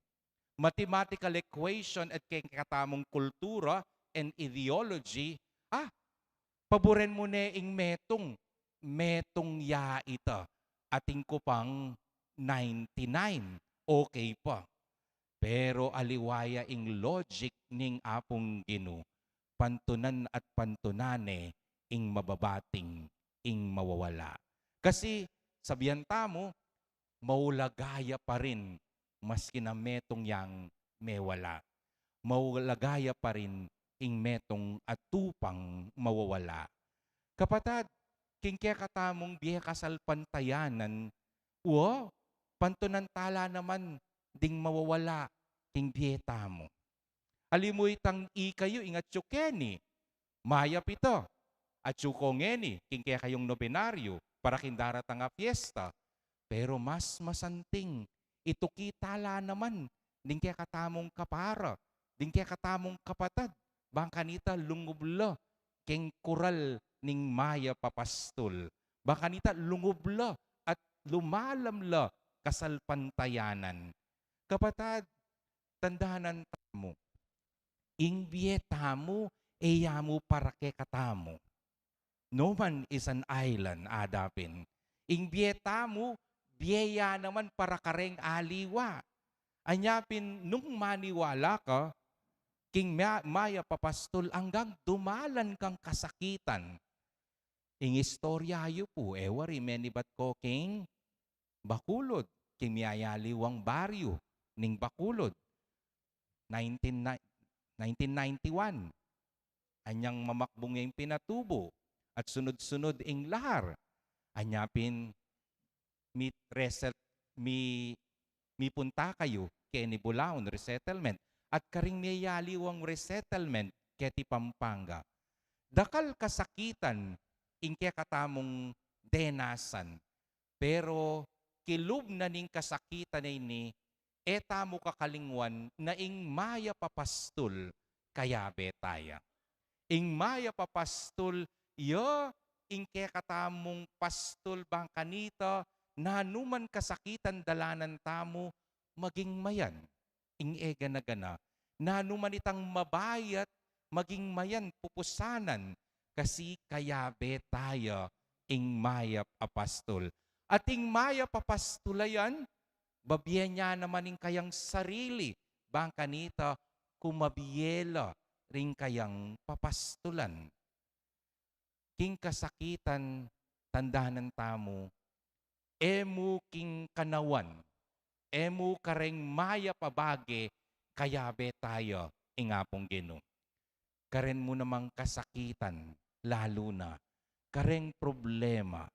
Mathematical equation at kekatamung kultura and ideology, ah, paburen mu ne ing metung, metung ya ita, atin ku pang ninety-nine, okay pa. Pero aliwa ya ing logic ning Apung Ginu, pantunan at pantunan ne ing mababating, ing mawawala. Kasi, sabian tamu, maulaga ya pa rin, maski na metung yang mewala. Maulaga ya pa rin ing metung a tupang mawawala. Kapatad, king kekatamung bie kasalpantayanan, wa, pantunan tala naman ding mawawala king bie tamu. Ali mu itang ikayu ing atyu keni, mayap ita, atyu ko ngeni king kekayung nobenaryu para king daratang a fiesta. Pero mas masanting, ituki tala naman ding kekatamung kapara, ding kekatamung kapatad, bang kanita lungub la king kural ning mayap a pastul, bang kanita lungub la at lumalam la kasalpantayanan. Kapatad, tandanan tamu, ing bie tamu, e ya mu para kekatamu. No man is an island, adapin. Ing bie tamu, bie ya naman para kareng aliwa. Anya pin nung maniwala ka king ma-, mayap a pastul, anggang dumalan kang kasakitan. Ing istorya yu pu, e wari menibat ko king Bacolod, king miyayaliwang baryu ning Bacolod. Nineteen ni-, nineteen ninety-one, anyang mamakbung ya ing pinatubu at sunud-sunud ing lahar. Anya pin mi-, reset-, mi-, mipunta kayu keni Bulaon Resettlement at karing miyayaliwang resettlement keti Pampanga. Dakal kasakitan ing kekatamung denasan. Pero kilub na ning kasakitan a ini, e tamu kakalingwan na ing mayap a pastul kayabe taya. Ing mayap a pastul, ya ing kekatamung pastul bang kanita, nanuman kasakitan dalanan tamu, maging mayan ing e gana-gana. Nanuman itang mabayat, maging mayan pupusanan, kasi kayabe taya ing mayap a pastul. At ing mayap a pastul a yan, babie na naman ing kayang sarili, bang kanita kumabie la ring kayang papastulan. King kasakitan, tandanan tamu, e mu king kanawan, e mu kareng mayap a bage, kayabe taya ing Apung Ginu. Karen mu namang kasakitan, lalu na kareng problema.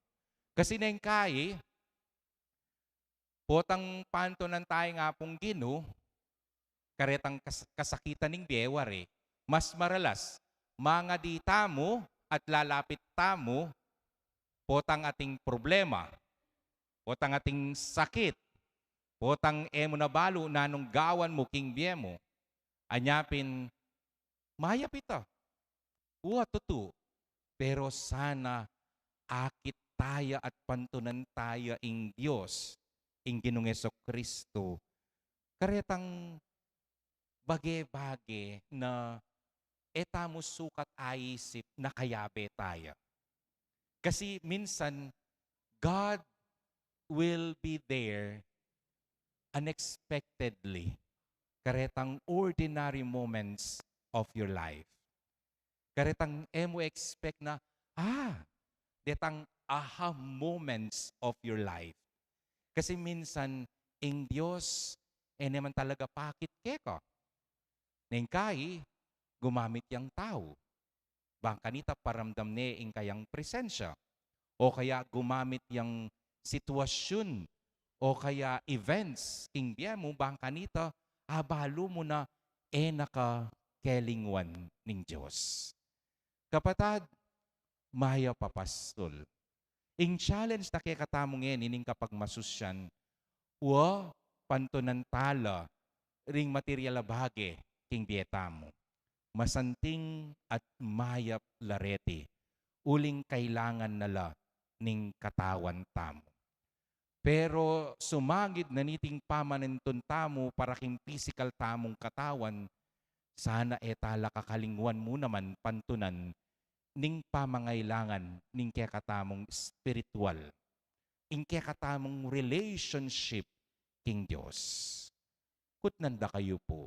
Kasi neng kai, potang pantunan taya ing Apung Ginu, karetang kas-, kasakitan ning bie, wari, mas maralas mangadi tamu at lalapit tamu, potang ating problema, potang ating sakit, potang e mu na balu nanung gawan mu king bie mu. Anya pin, mayap ita. Wa, tutu. Pero sana akit taya at pantunan taya ing Dios, ing Ginung Jesucristo, karetang bage-bage na e tamu sukat aisip na kayabe taya. Kasi minsan, God will be there unexpectedly, karetang ordinary moments of your life. Karetang e mu expect na, ah, detang aha moments of your life. Kasi minsan, ing Dios, e naman talaga pakit keka. Neng kai, gumamit yang tau. Bang kanita paramdam ne ing kayang presensya. O kaya gumamit yang sitwasyun o kaya events king bie mu, bang kanita abalu mu na e na ka kelingwan ning Dios. Kapatad, mayap a pastul. Ing challenge na kekatamu ngeni ning kapagmasusyan, wa pantunan tala ring material a bage king bie tamu. Masanting at mayap la reti, uling kailangan na la ning katawan tamu. Pero sumagid na niting pamanintun tamu para king pisikal tamung katawan, sana e tala kakalingwan mu naman pantunan ning pamangailangan ning kekatamung spiritual, ing kekatamung relationship king Dios. Kutnan da kayu pu,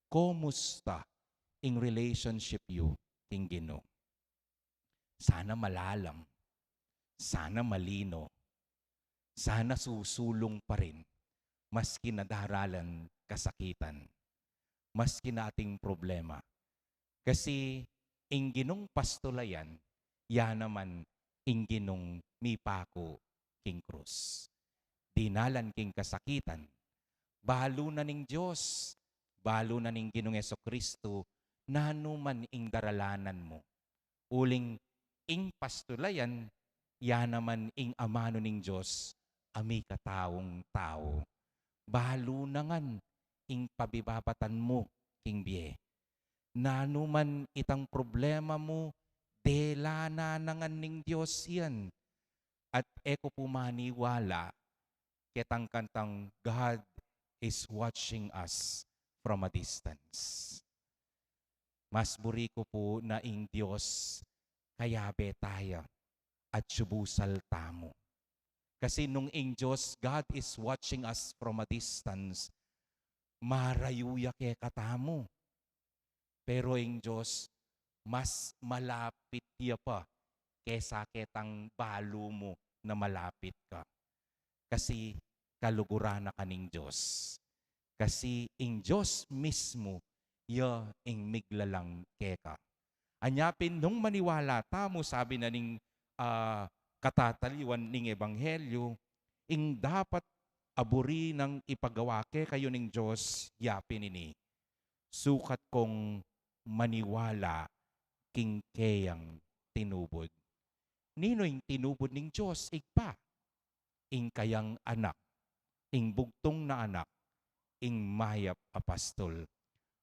kumusta ing relationship yu king Ginu? Sana malalam, sana malino, sana susulung pa rin, maski na daralan kasakitan, maski na ating problema. Kasi ing Ginung pastulayan, ya naman ing Ginung mipaku king krus. Dinalan king kasakitan, balu na ning Dios, balu na ning Ginung Jesucristo, nanu man ing daralanan mu. Uling ing pastulayan, ya naman ing amanu ning Dios a mikataung tau. Balu na ngan ing pabibabatan mu king bie. Nanu man itang problema mu, dela na ngan ning Dios yan. At e ku pu maniwala ketang kantang God is watching us from a distance. Mas buri ku pu na ing Dios kayabe taya at subusal tamu. Kasi nung ing Dios, God is watching us from a distance, marayu ya kekatamu. Pero ing Dios, mas malapit ya pa kesa ketang balu mu na malapit ka. Kasi kaluguran na ka ning Dios. Kasi ing Dios mismu, ya ing miglalang keka. Anya pin nung maniwala tamu, sabi na ning, ah, katataliwan ning ebanghelyo, ing dapat a buri nang ipagawa kekayu ning Dios, ya pin ini. Sukat kong maniwala king keyang tinubud. Ninu ing tinubud ning Dios, Ibpa? Ing kayang anak, ing bugtung na anak, ing mayap a pastul.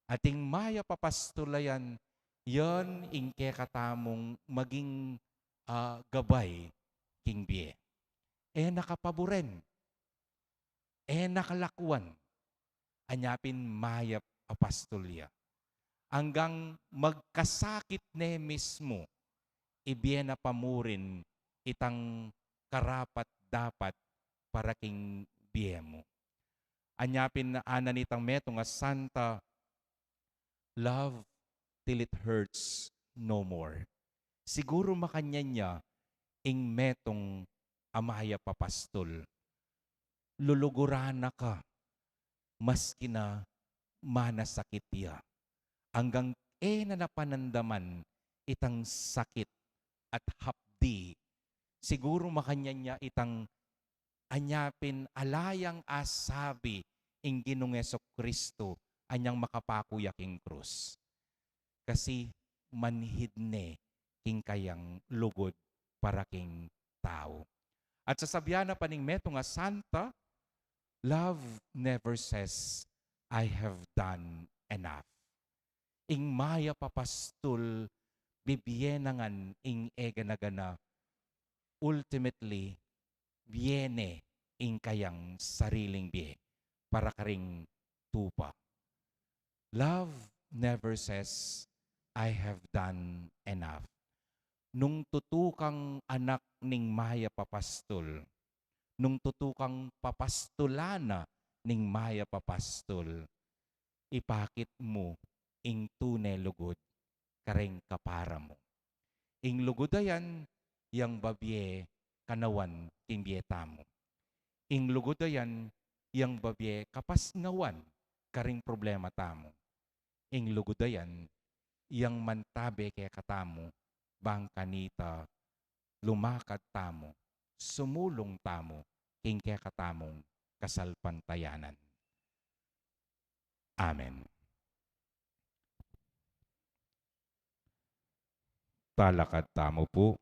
At ing mayap a pastul a yan, yan ing kekatamung maging, ah, gabay king bie. E na kapaburen, e na kalakuan, anya pin mayap a pastul ya. Anggang magkasakit ne mismu, ibie na pa mu rin itang karapat-dapat para king bie mu. Anya pin, ana nitang metung a santa, "Love till it hurts no more." Siguru makanyan ya ing metung a mayap a pastul. Luluguran na ka, maski na manasakit ya. Anggang e na napanandaman itang sakit at hapdi. Siguru makanyan ya itang anya pin ala yang asabi ing Ginung Jesucristo anyang makapaku ya king krus. Kasi manhid ne king kayang lugud para king tau. At sasabian na pa ning metung a santa, "Love never says, 'I have done enough.'" Ing mayap a pastul, bibie na ngan ing e gana-gana. Ultimately, bie ne ing kayang sariling bie para karing tupa. Love never says, "I have done enough." Nung tutu kang anak ning mayap a pastul, nung tutu kang papastulan na ning mayap a pastul, ipakit mu ing tune lugud kareng kapara mu. Ing lugud a yan, yang babie kanawan king bie tamu. Ing lugud a yan, yang babie kapasnawan kareng problema tamu. Ing lugud a yan, yang mantabe kekatamu, bang kanita lumakad tamu, sumulung tamu king kekatamung kasalpantayanan. Amen. Talakad tamu pu.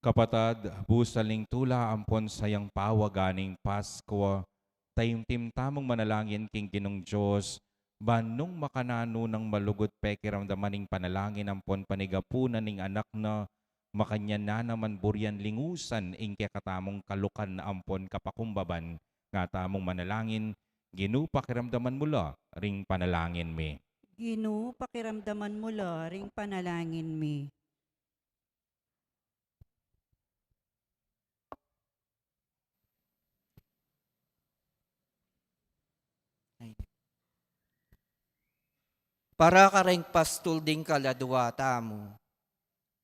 Kapatad, busal ning tula ampon sayang pawagan ning Paskwa, taimtim tamung manalangin king Ginung Dios, ban nung makananu nang malugud pekiramdaman ing panalangin ampon panigapunan ning Anak na, makanyan na naman burian lingusan ing kekatamung kalukan ampon kapakumbaban. Nga tamung manalangin. Ginu, pakiramdaman mu la ring panalangin mi. Ginu, pakiramdaman mu la ring panalangin mi. Para kareng pastul ding kaladua tamu,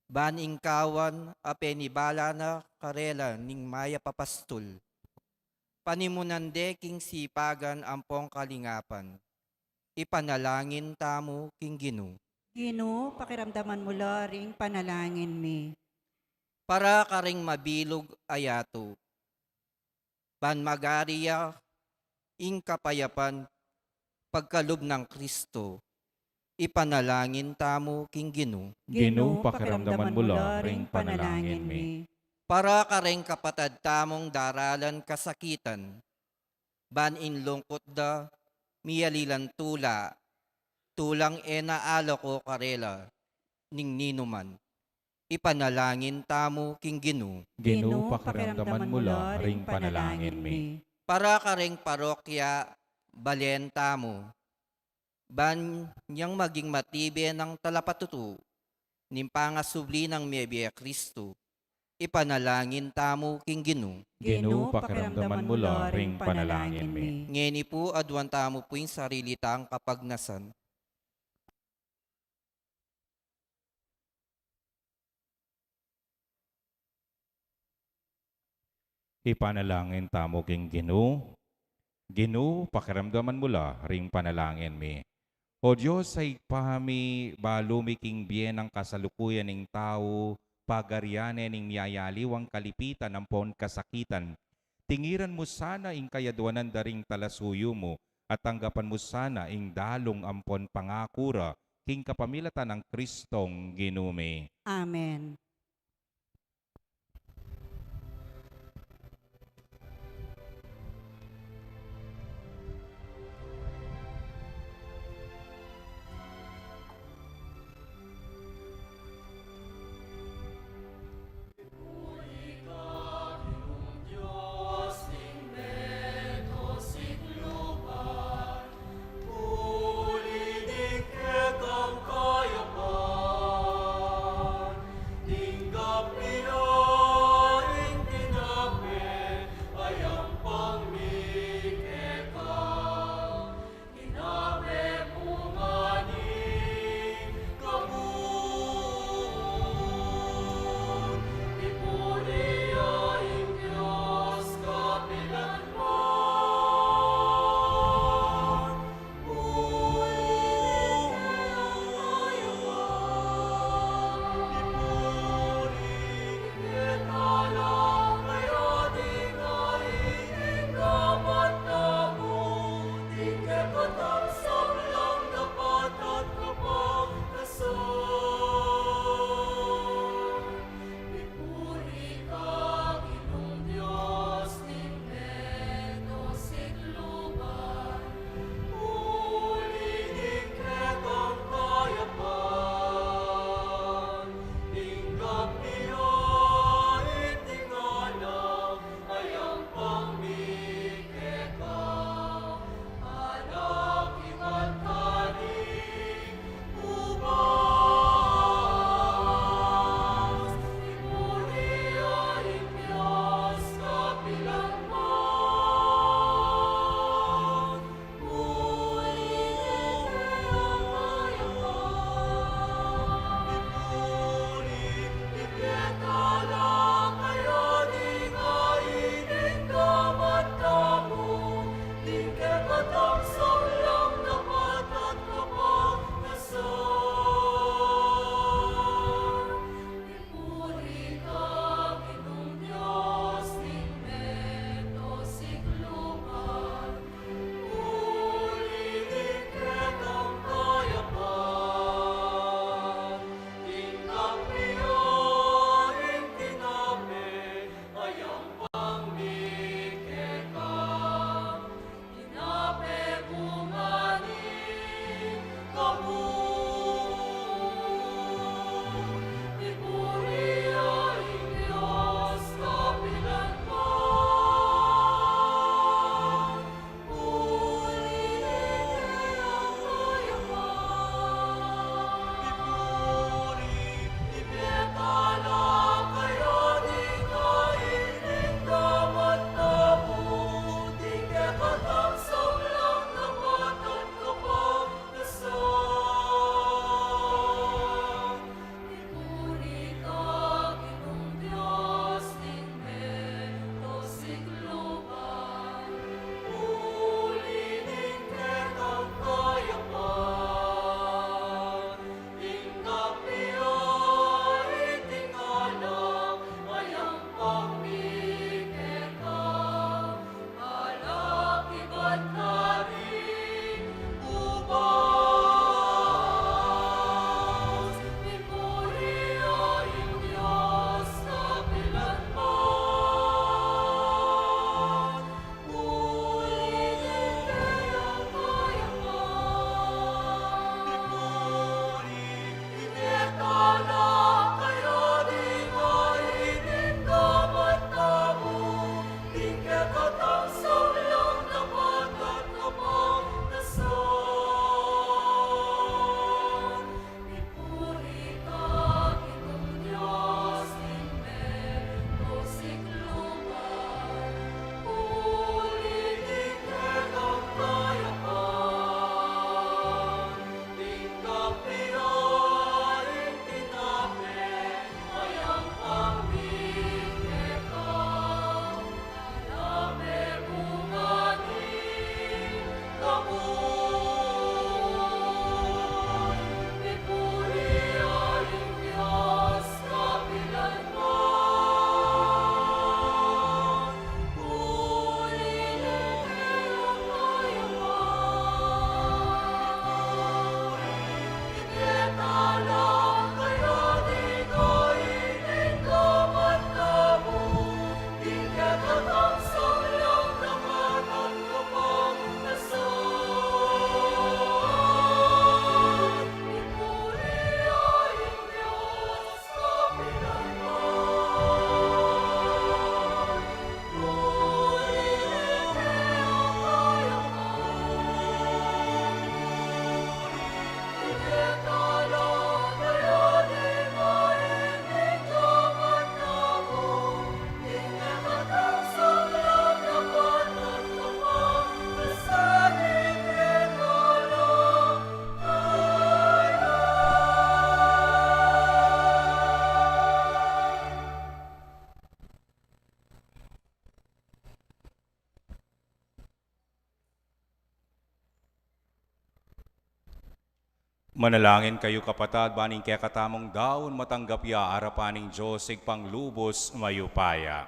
ban ing kawan a penibala na karela ning mayap a pastul, panimunan de king sipagan ampong kalingapan. Ipanalangin tamu king Ginu. Ginu, pakiramdaman mu la ring panalangin mi. Para karing mabilug a yatu, ban magari ya ing kapayapan pagkalub nang Kristo, ipanalangin tamu king Ginu. Ginu, pakiramdaman mu la ring panalangin mi. Para kareng kapatad tamung daralan kasakitan, ban ing lungkut da miyalilan tula, tulang e na alako karela ning ninuman. Ipanalangin tamu king Ginu. Ginu, pakiramdaman mu la ring panalangin mi. Para kareng parokya balen tamu, ban yang maging matibe nang talapatutu ning pangasubli nang mebie Kristo, ipanalangin tamu king Ginu. Ginu, pakiramdaman mu la ring panalangin mi. Ngeni pu, aduan tamu pu ing sarili tang kapagnasan. Ipanalangin tamu king Ginu. Ginu, pakiramdaman mu la ring panalangin mi. O Dios a Ibpa mi, balu mi king bie nang kasalukuyan ning tau, pagarian ne ning miyayaliwang kalipitan ampon kasakitan. Tingiran mu sana ing kayaduanan da ring talasuyu mu, at tanggapan mu sana ing dalung ampon pangaku ra, king kapamilatan nang Kristong Ginu mi. Amen. Manalangin kayu, kapatad, ban ing kekatamung daun matanggap ya arapan ning Dios Ibpang lubus mayupaya.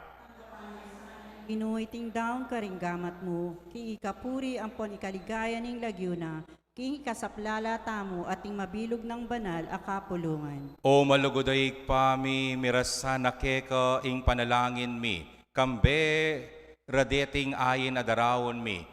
Ginu, iting daun karing gamat mu, king ikapuri ampon ikaligaya ning lagyu na, king ikasaplala tamu at ning mabilug nang banal a kapulungan. O malugud a Ibpa mi, mirasan na keka ing panalangin mi, kambe ra deting ain a daraun mi.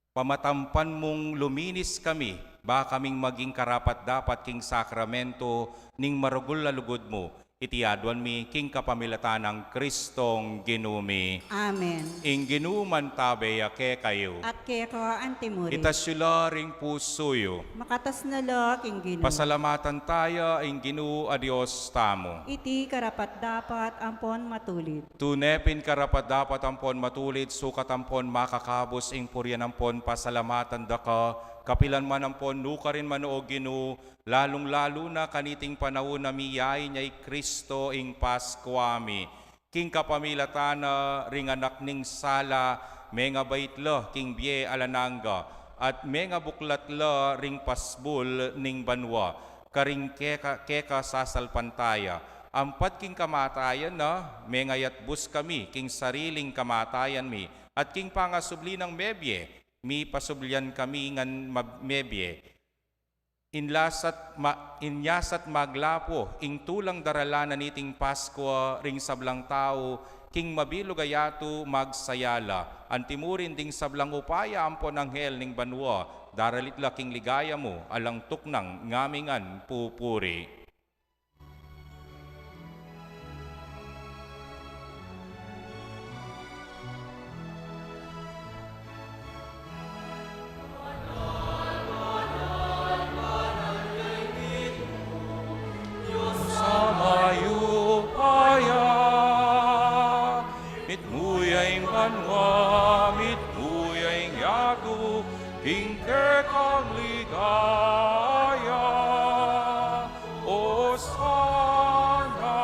Pamatampan mung luminis kami, ba kaming maging karapat-dapat king sakramento ning maragul a lugud mu. Iti aduan mi king kapamilatan nang Kristong Ginu mi. Amen. Ing Ginu mantabe ya kekayu. At keka antimurin. Itas yu la ring pusu yu. Makatas na la king Ginu. Pasalamatan taya ing Ginu a Dios tamu. Iti karapat-dapat ampon matulid. Tune pin karapat-dapat ampon matulid, sukat ampon makakabus ing purian ampon pasalamatan da ka, kapilan man ampon nukarin man, o Ginu, lalung-lalu na kaniting panaun a miyain ya i Kristo ing Paskua mi. King kapamilatan na ring anak ning sala, mengabait la king bie alang angga, at mengabuklat la ring pasbul ning banua, karing keka, keka sasalpantaya. Ampat king kamatayan na, mengayatbus kami king sariling kamatayan mi, at king pangasubli nang mebie, mipasublian kami ngan mab-, mebie. Inyasat ma-, inyasat maglapu ing tulang daralan na niting Paskua ring sablang tau, king mabilug a yatu magsaya la, antimurin ding sablang upaya ampon anghel ning banua, daralit la king ligaya mu, alang tuknang ngamingan pupuri. Sa mayupaya, mitmu ya ing banua, mitmu ya ing yatu, king kekang ligaya. Osana,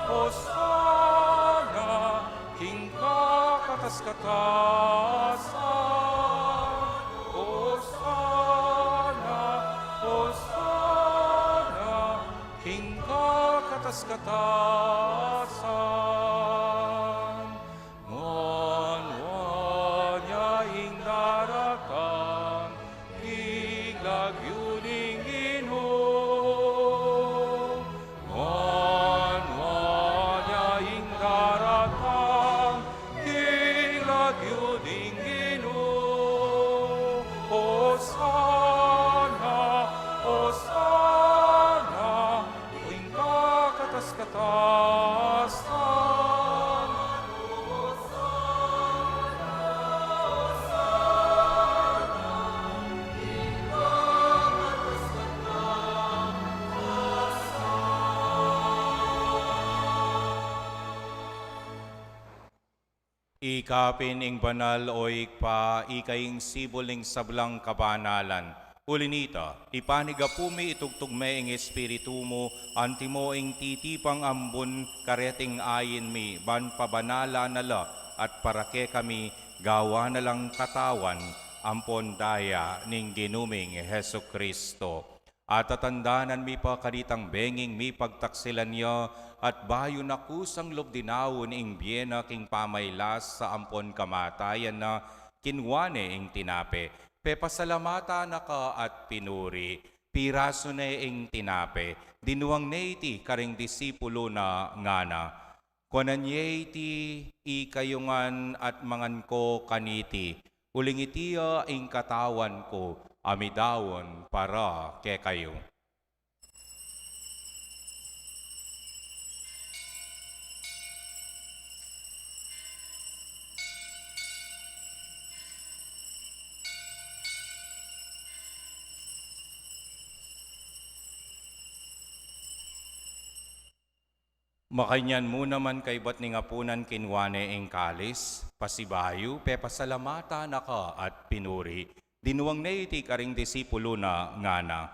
Osana, king kakatas-katasan. Osana, Osana, king kakatas-katasan. Nuan-nuan ya ing daratang king lagyu ning Ginu. Nuan-nuan ya ing daratang king lagyu ning Ginu. Osana, Osana, king kakatas-katasan. Ika pin ing banal, o Ibpa, ika ing sibul ning sablang kabanalan. Uli nita, ipanyawad mi, itugtug me ing Espiritu mu, antimo ing titipang ambun kareting ain mi, ban pabanalan na la at para kekami gawan na lang katawan ampon daya ning Ginu ming Jesucristo. At tatandanan mi pa kanitang benging mipagtaksilan ya, at bayu na kusang lub dinaun ing bie na king pamailas sa ampon kamatayan na, kinua ne ing tinape, pepasalamatan na ka at pinuri, pirasu ne ing tinape, dinuang ne iti karing disipulu na, ngana: Kuanan ye iti ikayu ngan at mangan ko kaniti, uling iti ya ing katawan ku a midaun para kekayu. Makanyan mu naman kaybat ning apunan, kinua ne ing kalis, pasibayu pepasalamatan na ka at pinuri, dinuang ne iti karing disipulu na, ngana: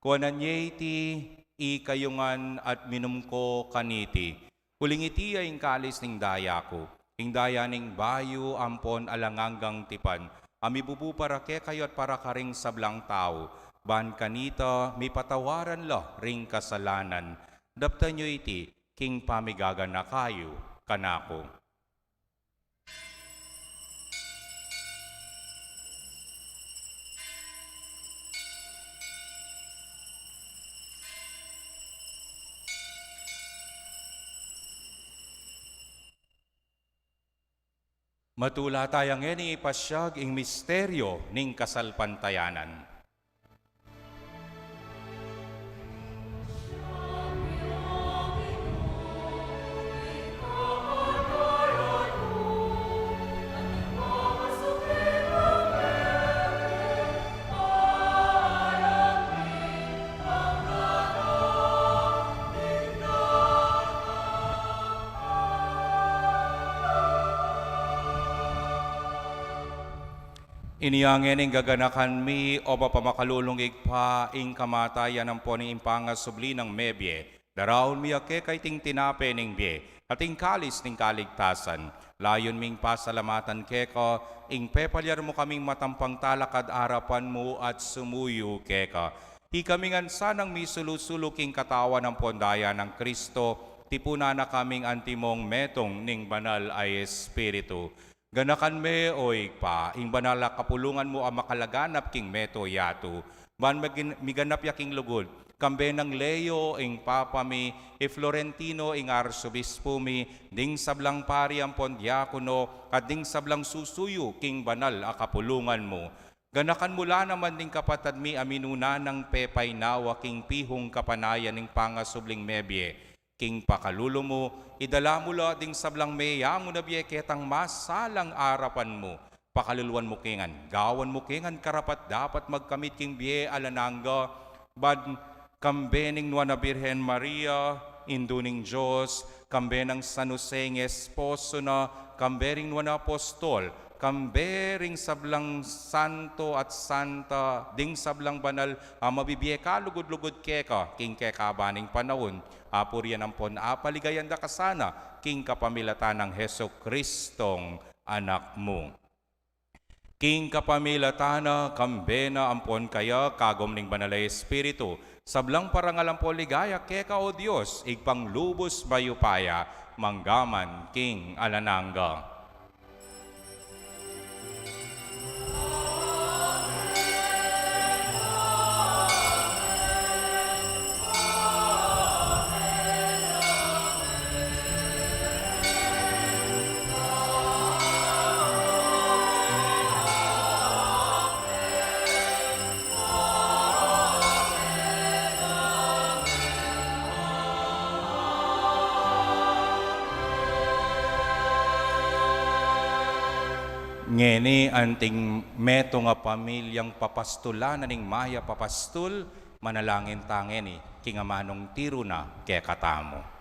Kuanan ye iti ikayu ngan at minum ko kaniti, uling iti ya ing kalis ning daya ku, ing daya ning bayu ampon alang anggang tipan, a mibubu para kekayu at para karing sablang tau, ban kanita mipatawaran la ring kasalanan. Daptan yu iti king pamigaganaka yu kanaku. Matula taya ngeni pasiag ing misteryo ning kasalpantayanan. Inya ngeni gaganakan mi, o mapamakalulung Ibpa, ing kamatayan ampon ing pangasubli nang mebie, daraun mi keka iting tinape ning bie at ing kalis ning kaligtasan. Layun ming pasalamatan keka ing pepalyar mu kaming matampang talakad arapan mu at sumuyu keka. Ikami ngan sanang misulu-sulu king katawan ampon daya nang Kristo, tipunan na kaming antimong metung ning Banal a Espiritu. Ganakan me, o Ibpa, ing banal a kapulungan mu a makalaganap king meto yatu, ban magin-, miganap ya king lugud, kambe nang Leo ing Papa mi, i Florentino ing Arsobispo mi, ding sablang pari ampon diakono, at ding sablang susuyu king banal a kapulungan mu. Ganakan mu la naman ding kapatad mi a minuna nang pepaynawa king pihung kapanayan ning pangasubling mebie. King pakalulu mu, idala mu la ding sablang meyangu na bie ketang masalang arapan mu. Pakaluluan mu ke ngan, gawan mu ke ngan karapat-dapat magkamit king bie alang angga, ban kambe ning Nuan a Birhen Maria, Indu ning Dios, kambe nang San Jose ing esposo na, kambe ring Nuan a Apostol, kambe ring sablang santo at santa, ding sablang banal a mabibie kalugud-lugud keka king kekaban ning panaun, apurian ampon apaligayan da ka sana king kapamilatan nang Jesucristong Anak mu. King kapamilatan na, kambe na ampon kaya, kagum ning Banal a Espiritu, sablang parangal ampon ligaya keka, o Dios, Ibpang lubus mayupaya, mangga man king alang angga. Ngeni anting metung a pamilyang papastulan na ning mayap a pastul, manalangin ta ngeni king amanung tiru na kekatamu.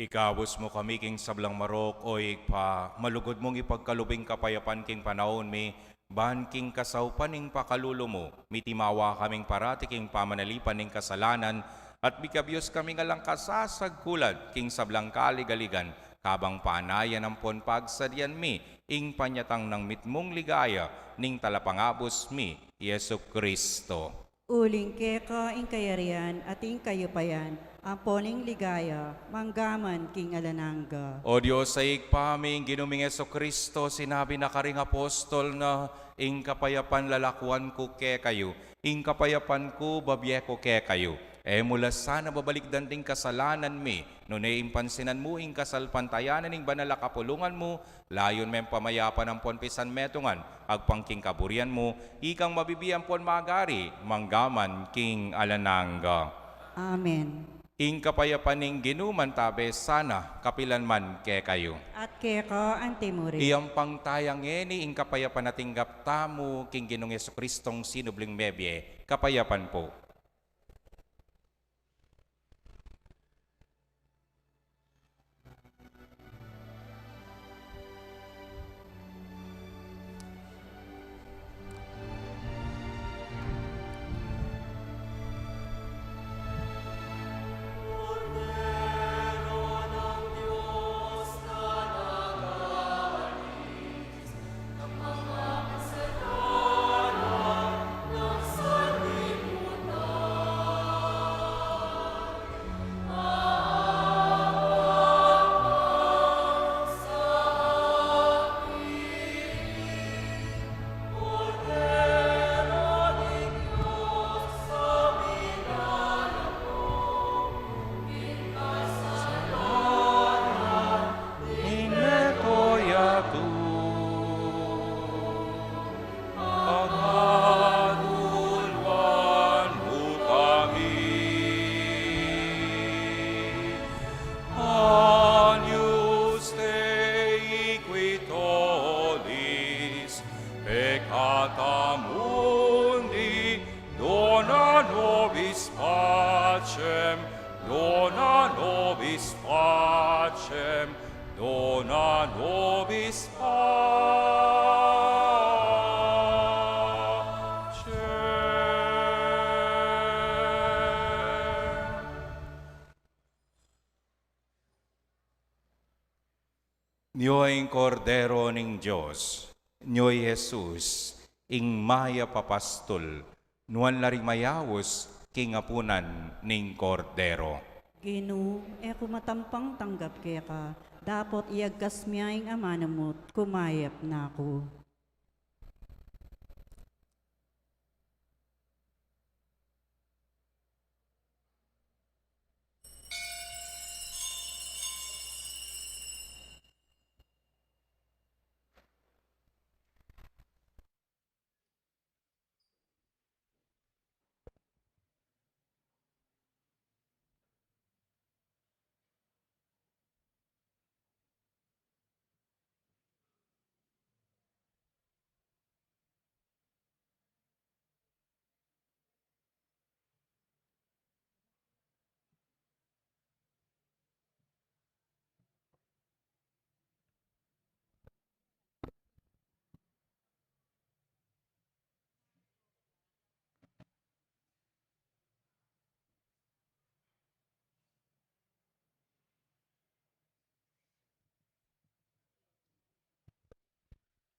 Ikabus mu kami king sablang marok, o Ibpa, malugud mung ipagkalub ing kapayapan king panaun mi, ban king kasaupan ning pakalulu mu, mitimawa kaming parati king pamanalipan ning kasalanan, at mikabius kaming alang kasasagkulan king sablang kaligaligan, kabang panayan ampon pagsadyan mi ing panyatang nang mitmung ligaya ning Talapangabus mi, Jesucristo. Uling keka ing kayarian at ing kayupayan, ampon ing ligaya, manggaman king alang angga. O Dios a Ibpa mi, ing Ginu ming Jesucristo, sinabi na karing apostol na, "Ing kapayapan lalakuan ku kekayu, ing kapayapan ku babie ku kekayu." E mu la sana babalikdan ding kasalanan mi, nune ing pansinan mu ing kasalpantayanan ning banal a kapulungan mu, layun meng pamayapan ampon pisanmetungan, agpang king kaburian mu, ikang mabibie ampon mag-ari, manggaman king alang angga. Amen. Ing kapayapan ning Ginu mantabe sana kapilan man kekayu. At keka antimurin. Iyampang taya ngeni ing kapayapan a tinggap tamu king Ginung Jesucristong sinubling mebie, kapayapan pu. Agnus Dei, qui tollis peccata mundi, dona nobis pacem, dona nobis pacem, dona nobis pacem. Nyo ing Kordero ning Dios, nyo i Jesus, ing mayap a pastul, nuan la ring mayaus king apunan ning Kordero. Ginu, e ku matampang tanggap keka, dapot iyagkas mu ing amanu mu, kumayap na ku.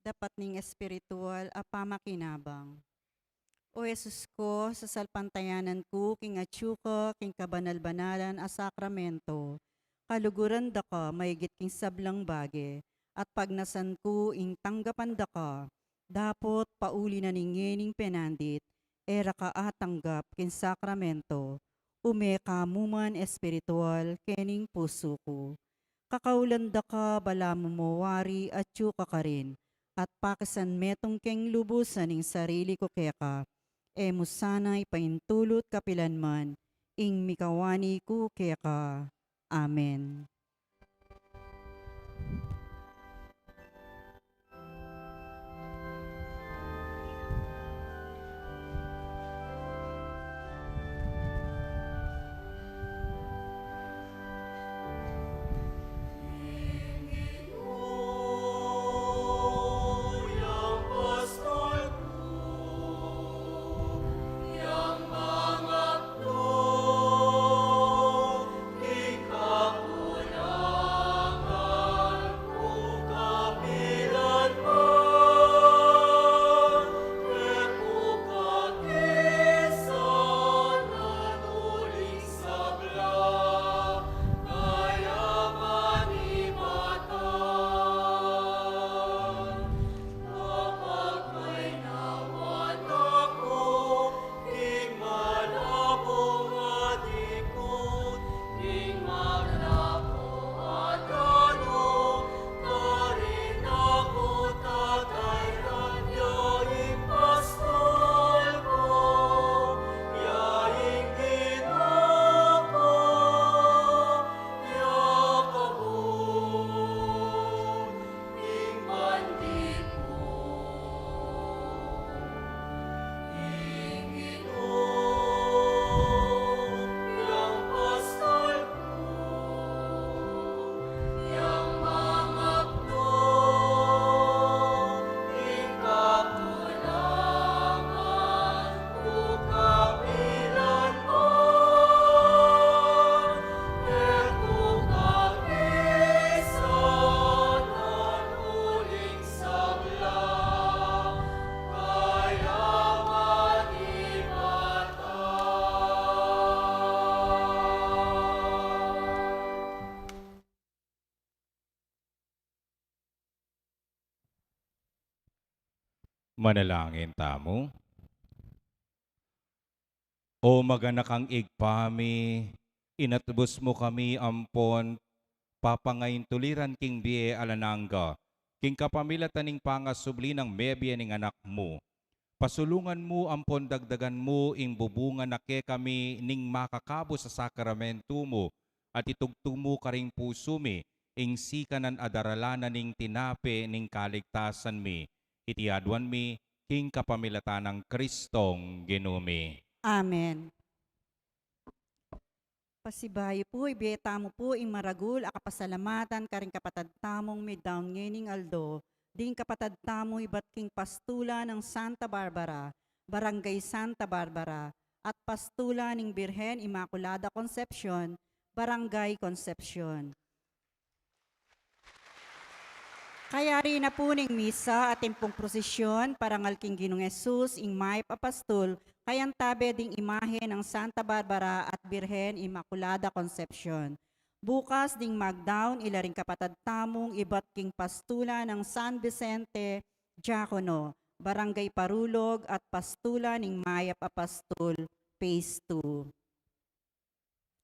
Dapat ning espiritual a pamakinabang. O Jesus ko, sasalpantayanan ku king atyu ka king kabanal-banalan a sakramento, kaluguran da ka maigit king sablang bage, at pagnasan ku ing tanggapan da ka, dapot pauli na ning ngening penandit, e ra ka atanggap king sakramento, ume ka mu man espiritual kening pusu ku. Kakaulan da ka, balamu mo wari atyu ka karin, at pakisanmetung keng lubusan ing sarili ku keka, e mu sana ipaintulut kapilan man ing mikawani ku keka. Amen. Manalangin tamu. O maganakang Ibpa mi, inatbus mu kami ampon papangaintuliran king bie alang angga, king kapamilatan ning pangasubli nang mebie ning Anak mu. Pasulungan mu ampon dagdagan mu ing bubungan na kekami ning makakabus a sakramentu mu, at itugtug mu karing pusu mi ing sikanan a daralan na ning tinape ning kaligtasan mi. Iti aduan mi king kapamilatan nang Kristong Ginu mi. Amen. Pasibayu pu, ibie tamu pu ing maragul a kapasalamatan karing kapatad tamung midaun ngening aldo, ding kapatad tamu ibat king pastulan nang Santa Barbara, Barangay Santa Barbara, at pastulan ning Birhen Inmaculada Concepcion, Barangay Concepcion. Kayari na pu ning misa at ing pung prosesyon, parangal king Ginung Jesus, ing Mayap a Pastul, kayantabe ding imahe nang Santa Barbara at Birhen Inmaculada Concepcion. Bukas ding magdaun ila ring kapatad tamung ibat king pastulan nang San Vicente Diacono, Barangay Parulog at pastulan ning Mayap a Pastul, Phase two.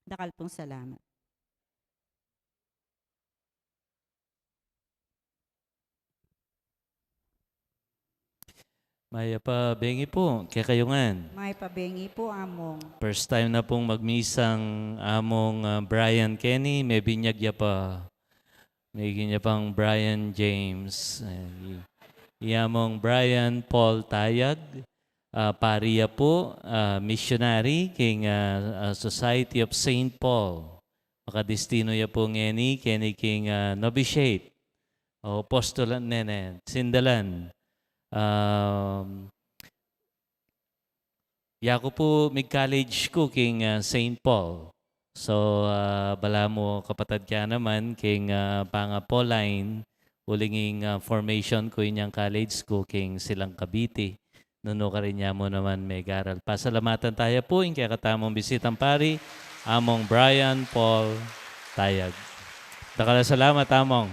Dakal pung salamat. Mayap a bengi pu kekayu ngan. Mayap a bengi pu, Among. First time na pung magmisang Among, ah, Brian Kenny, mebinyag ya pa, megin ya pang Brian James. Eh, i, i Among Brian Paul Tayag, ah, pari ya pu, ah, missionary king, ah, ah, Society of Saint Paul. Makadestino ya pu ngeni keni king, ah, novitiate o apostolan, nene, sindalan. Um, yaku pu, mig-college ku king, ah, Saint Paul. So, ah, balamu kapatad ke naman king, ah, panga-Pauline, uling ing, ah, formation ku inyang college ku king Silang, Cavite. Nung nukarin ya mu naman megaral. Pasalamatan taya pu ing kekatamung bisitang pari, Among Brian Paul Tayag. Dakal a salamat, Among.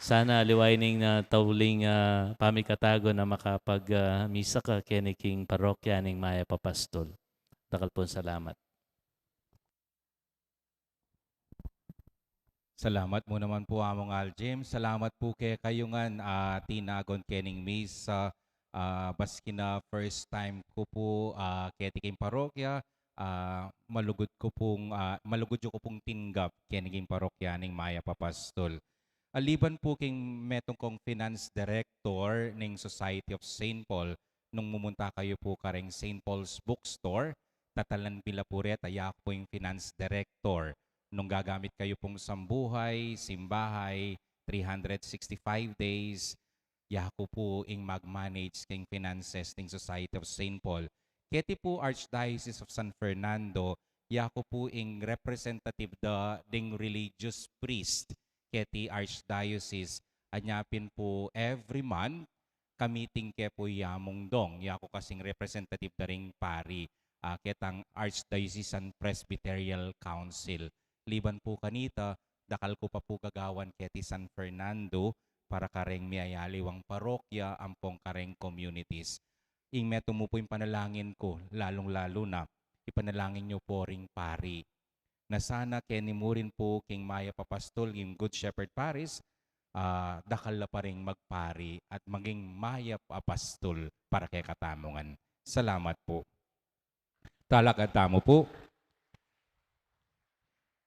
Sana aliwa ining, ah, tauling, ah, pamikatago na makapag, ah, misa ka keni king parokya ning Mayap a Pastul. Dakal pung salamat. Salamat mu naman pu, Among Al James. Salamat pu kekayu ngan, ah, tinagun kening misa, ah, maski na first time ku pu, ah, keti king parokya, ah, malugud ku pung, ah, malugud yu ku pung tinggap keni king parokya ning Mayap a Pastul. Aliban pu king metung kung finance director ning Society of Saint Paul, nung mumunta kayu pu kareng Saint Paul's Bookstore, tatalan mi la pu reta, yaku pu ing finance director. Nung gagamit kayu pung Sambuhay, Simbahay, three hundred sixty-five days, yaku pu ing mag-manage king finances ning Society of Saint Paul. Keti pu Archdiocese of San Fernando, yaku pu ing representative da ding religious priest keti Archdiocese. Anya pin pu every month, ka-meeting ke pu i Among Dong, yaku kasing representative da ring pari, ah, ketang Archdiocesan Presbyterial Council. Liban pu kanita, dakal ku pa pu gagawan keti San Fernando para kareng miyayaliwang parokya ampong kareng communities. Ing metung mu pu ing panalangin ku, lalung-lalu na, ipanalangin yu pu ring pari. Na sana keni mu rin pu king Mayap a Pastul, king Good Shepherd Parish, ah, dakal la pa ring magpari at maging mayap a pastul para kekatamu ngan. Salamat pu. Talakad tamu pu.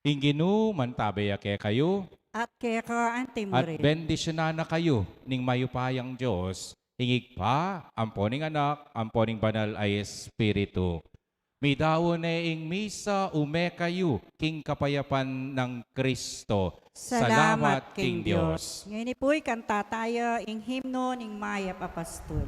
Ing Ginu mantabe ya kekayu. At keka anti mu rin. At bendisyunan na kayu ning mayupayang Dios, ing Ibpa, ampo ning Anak, ampo ning Banal a Espiritu. Midaun ne ing misa, ume kayu king kapayapan nang Kristo. Salamat king Dios. Ngeni pu, ikanta taya ing himno ning Mayap a Pastul.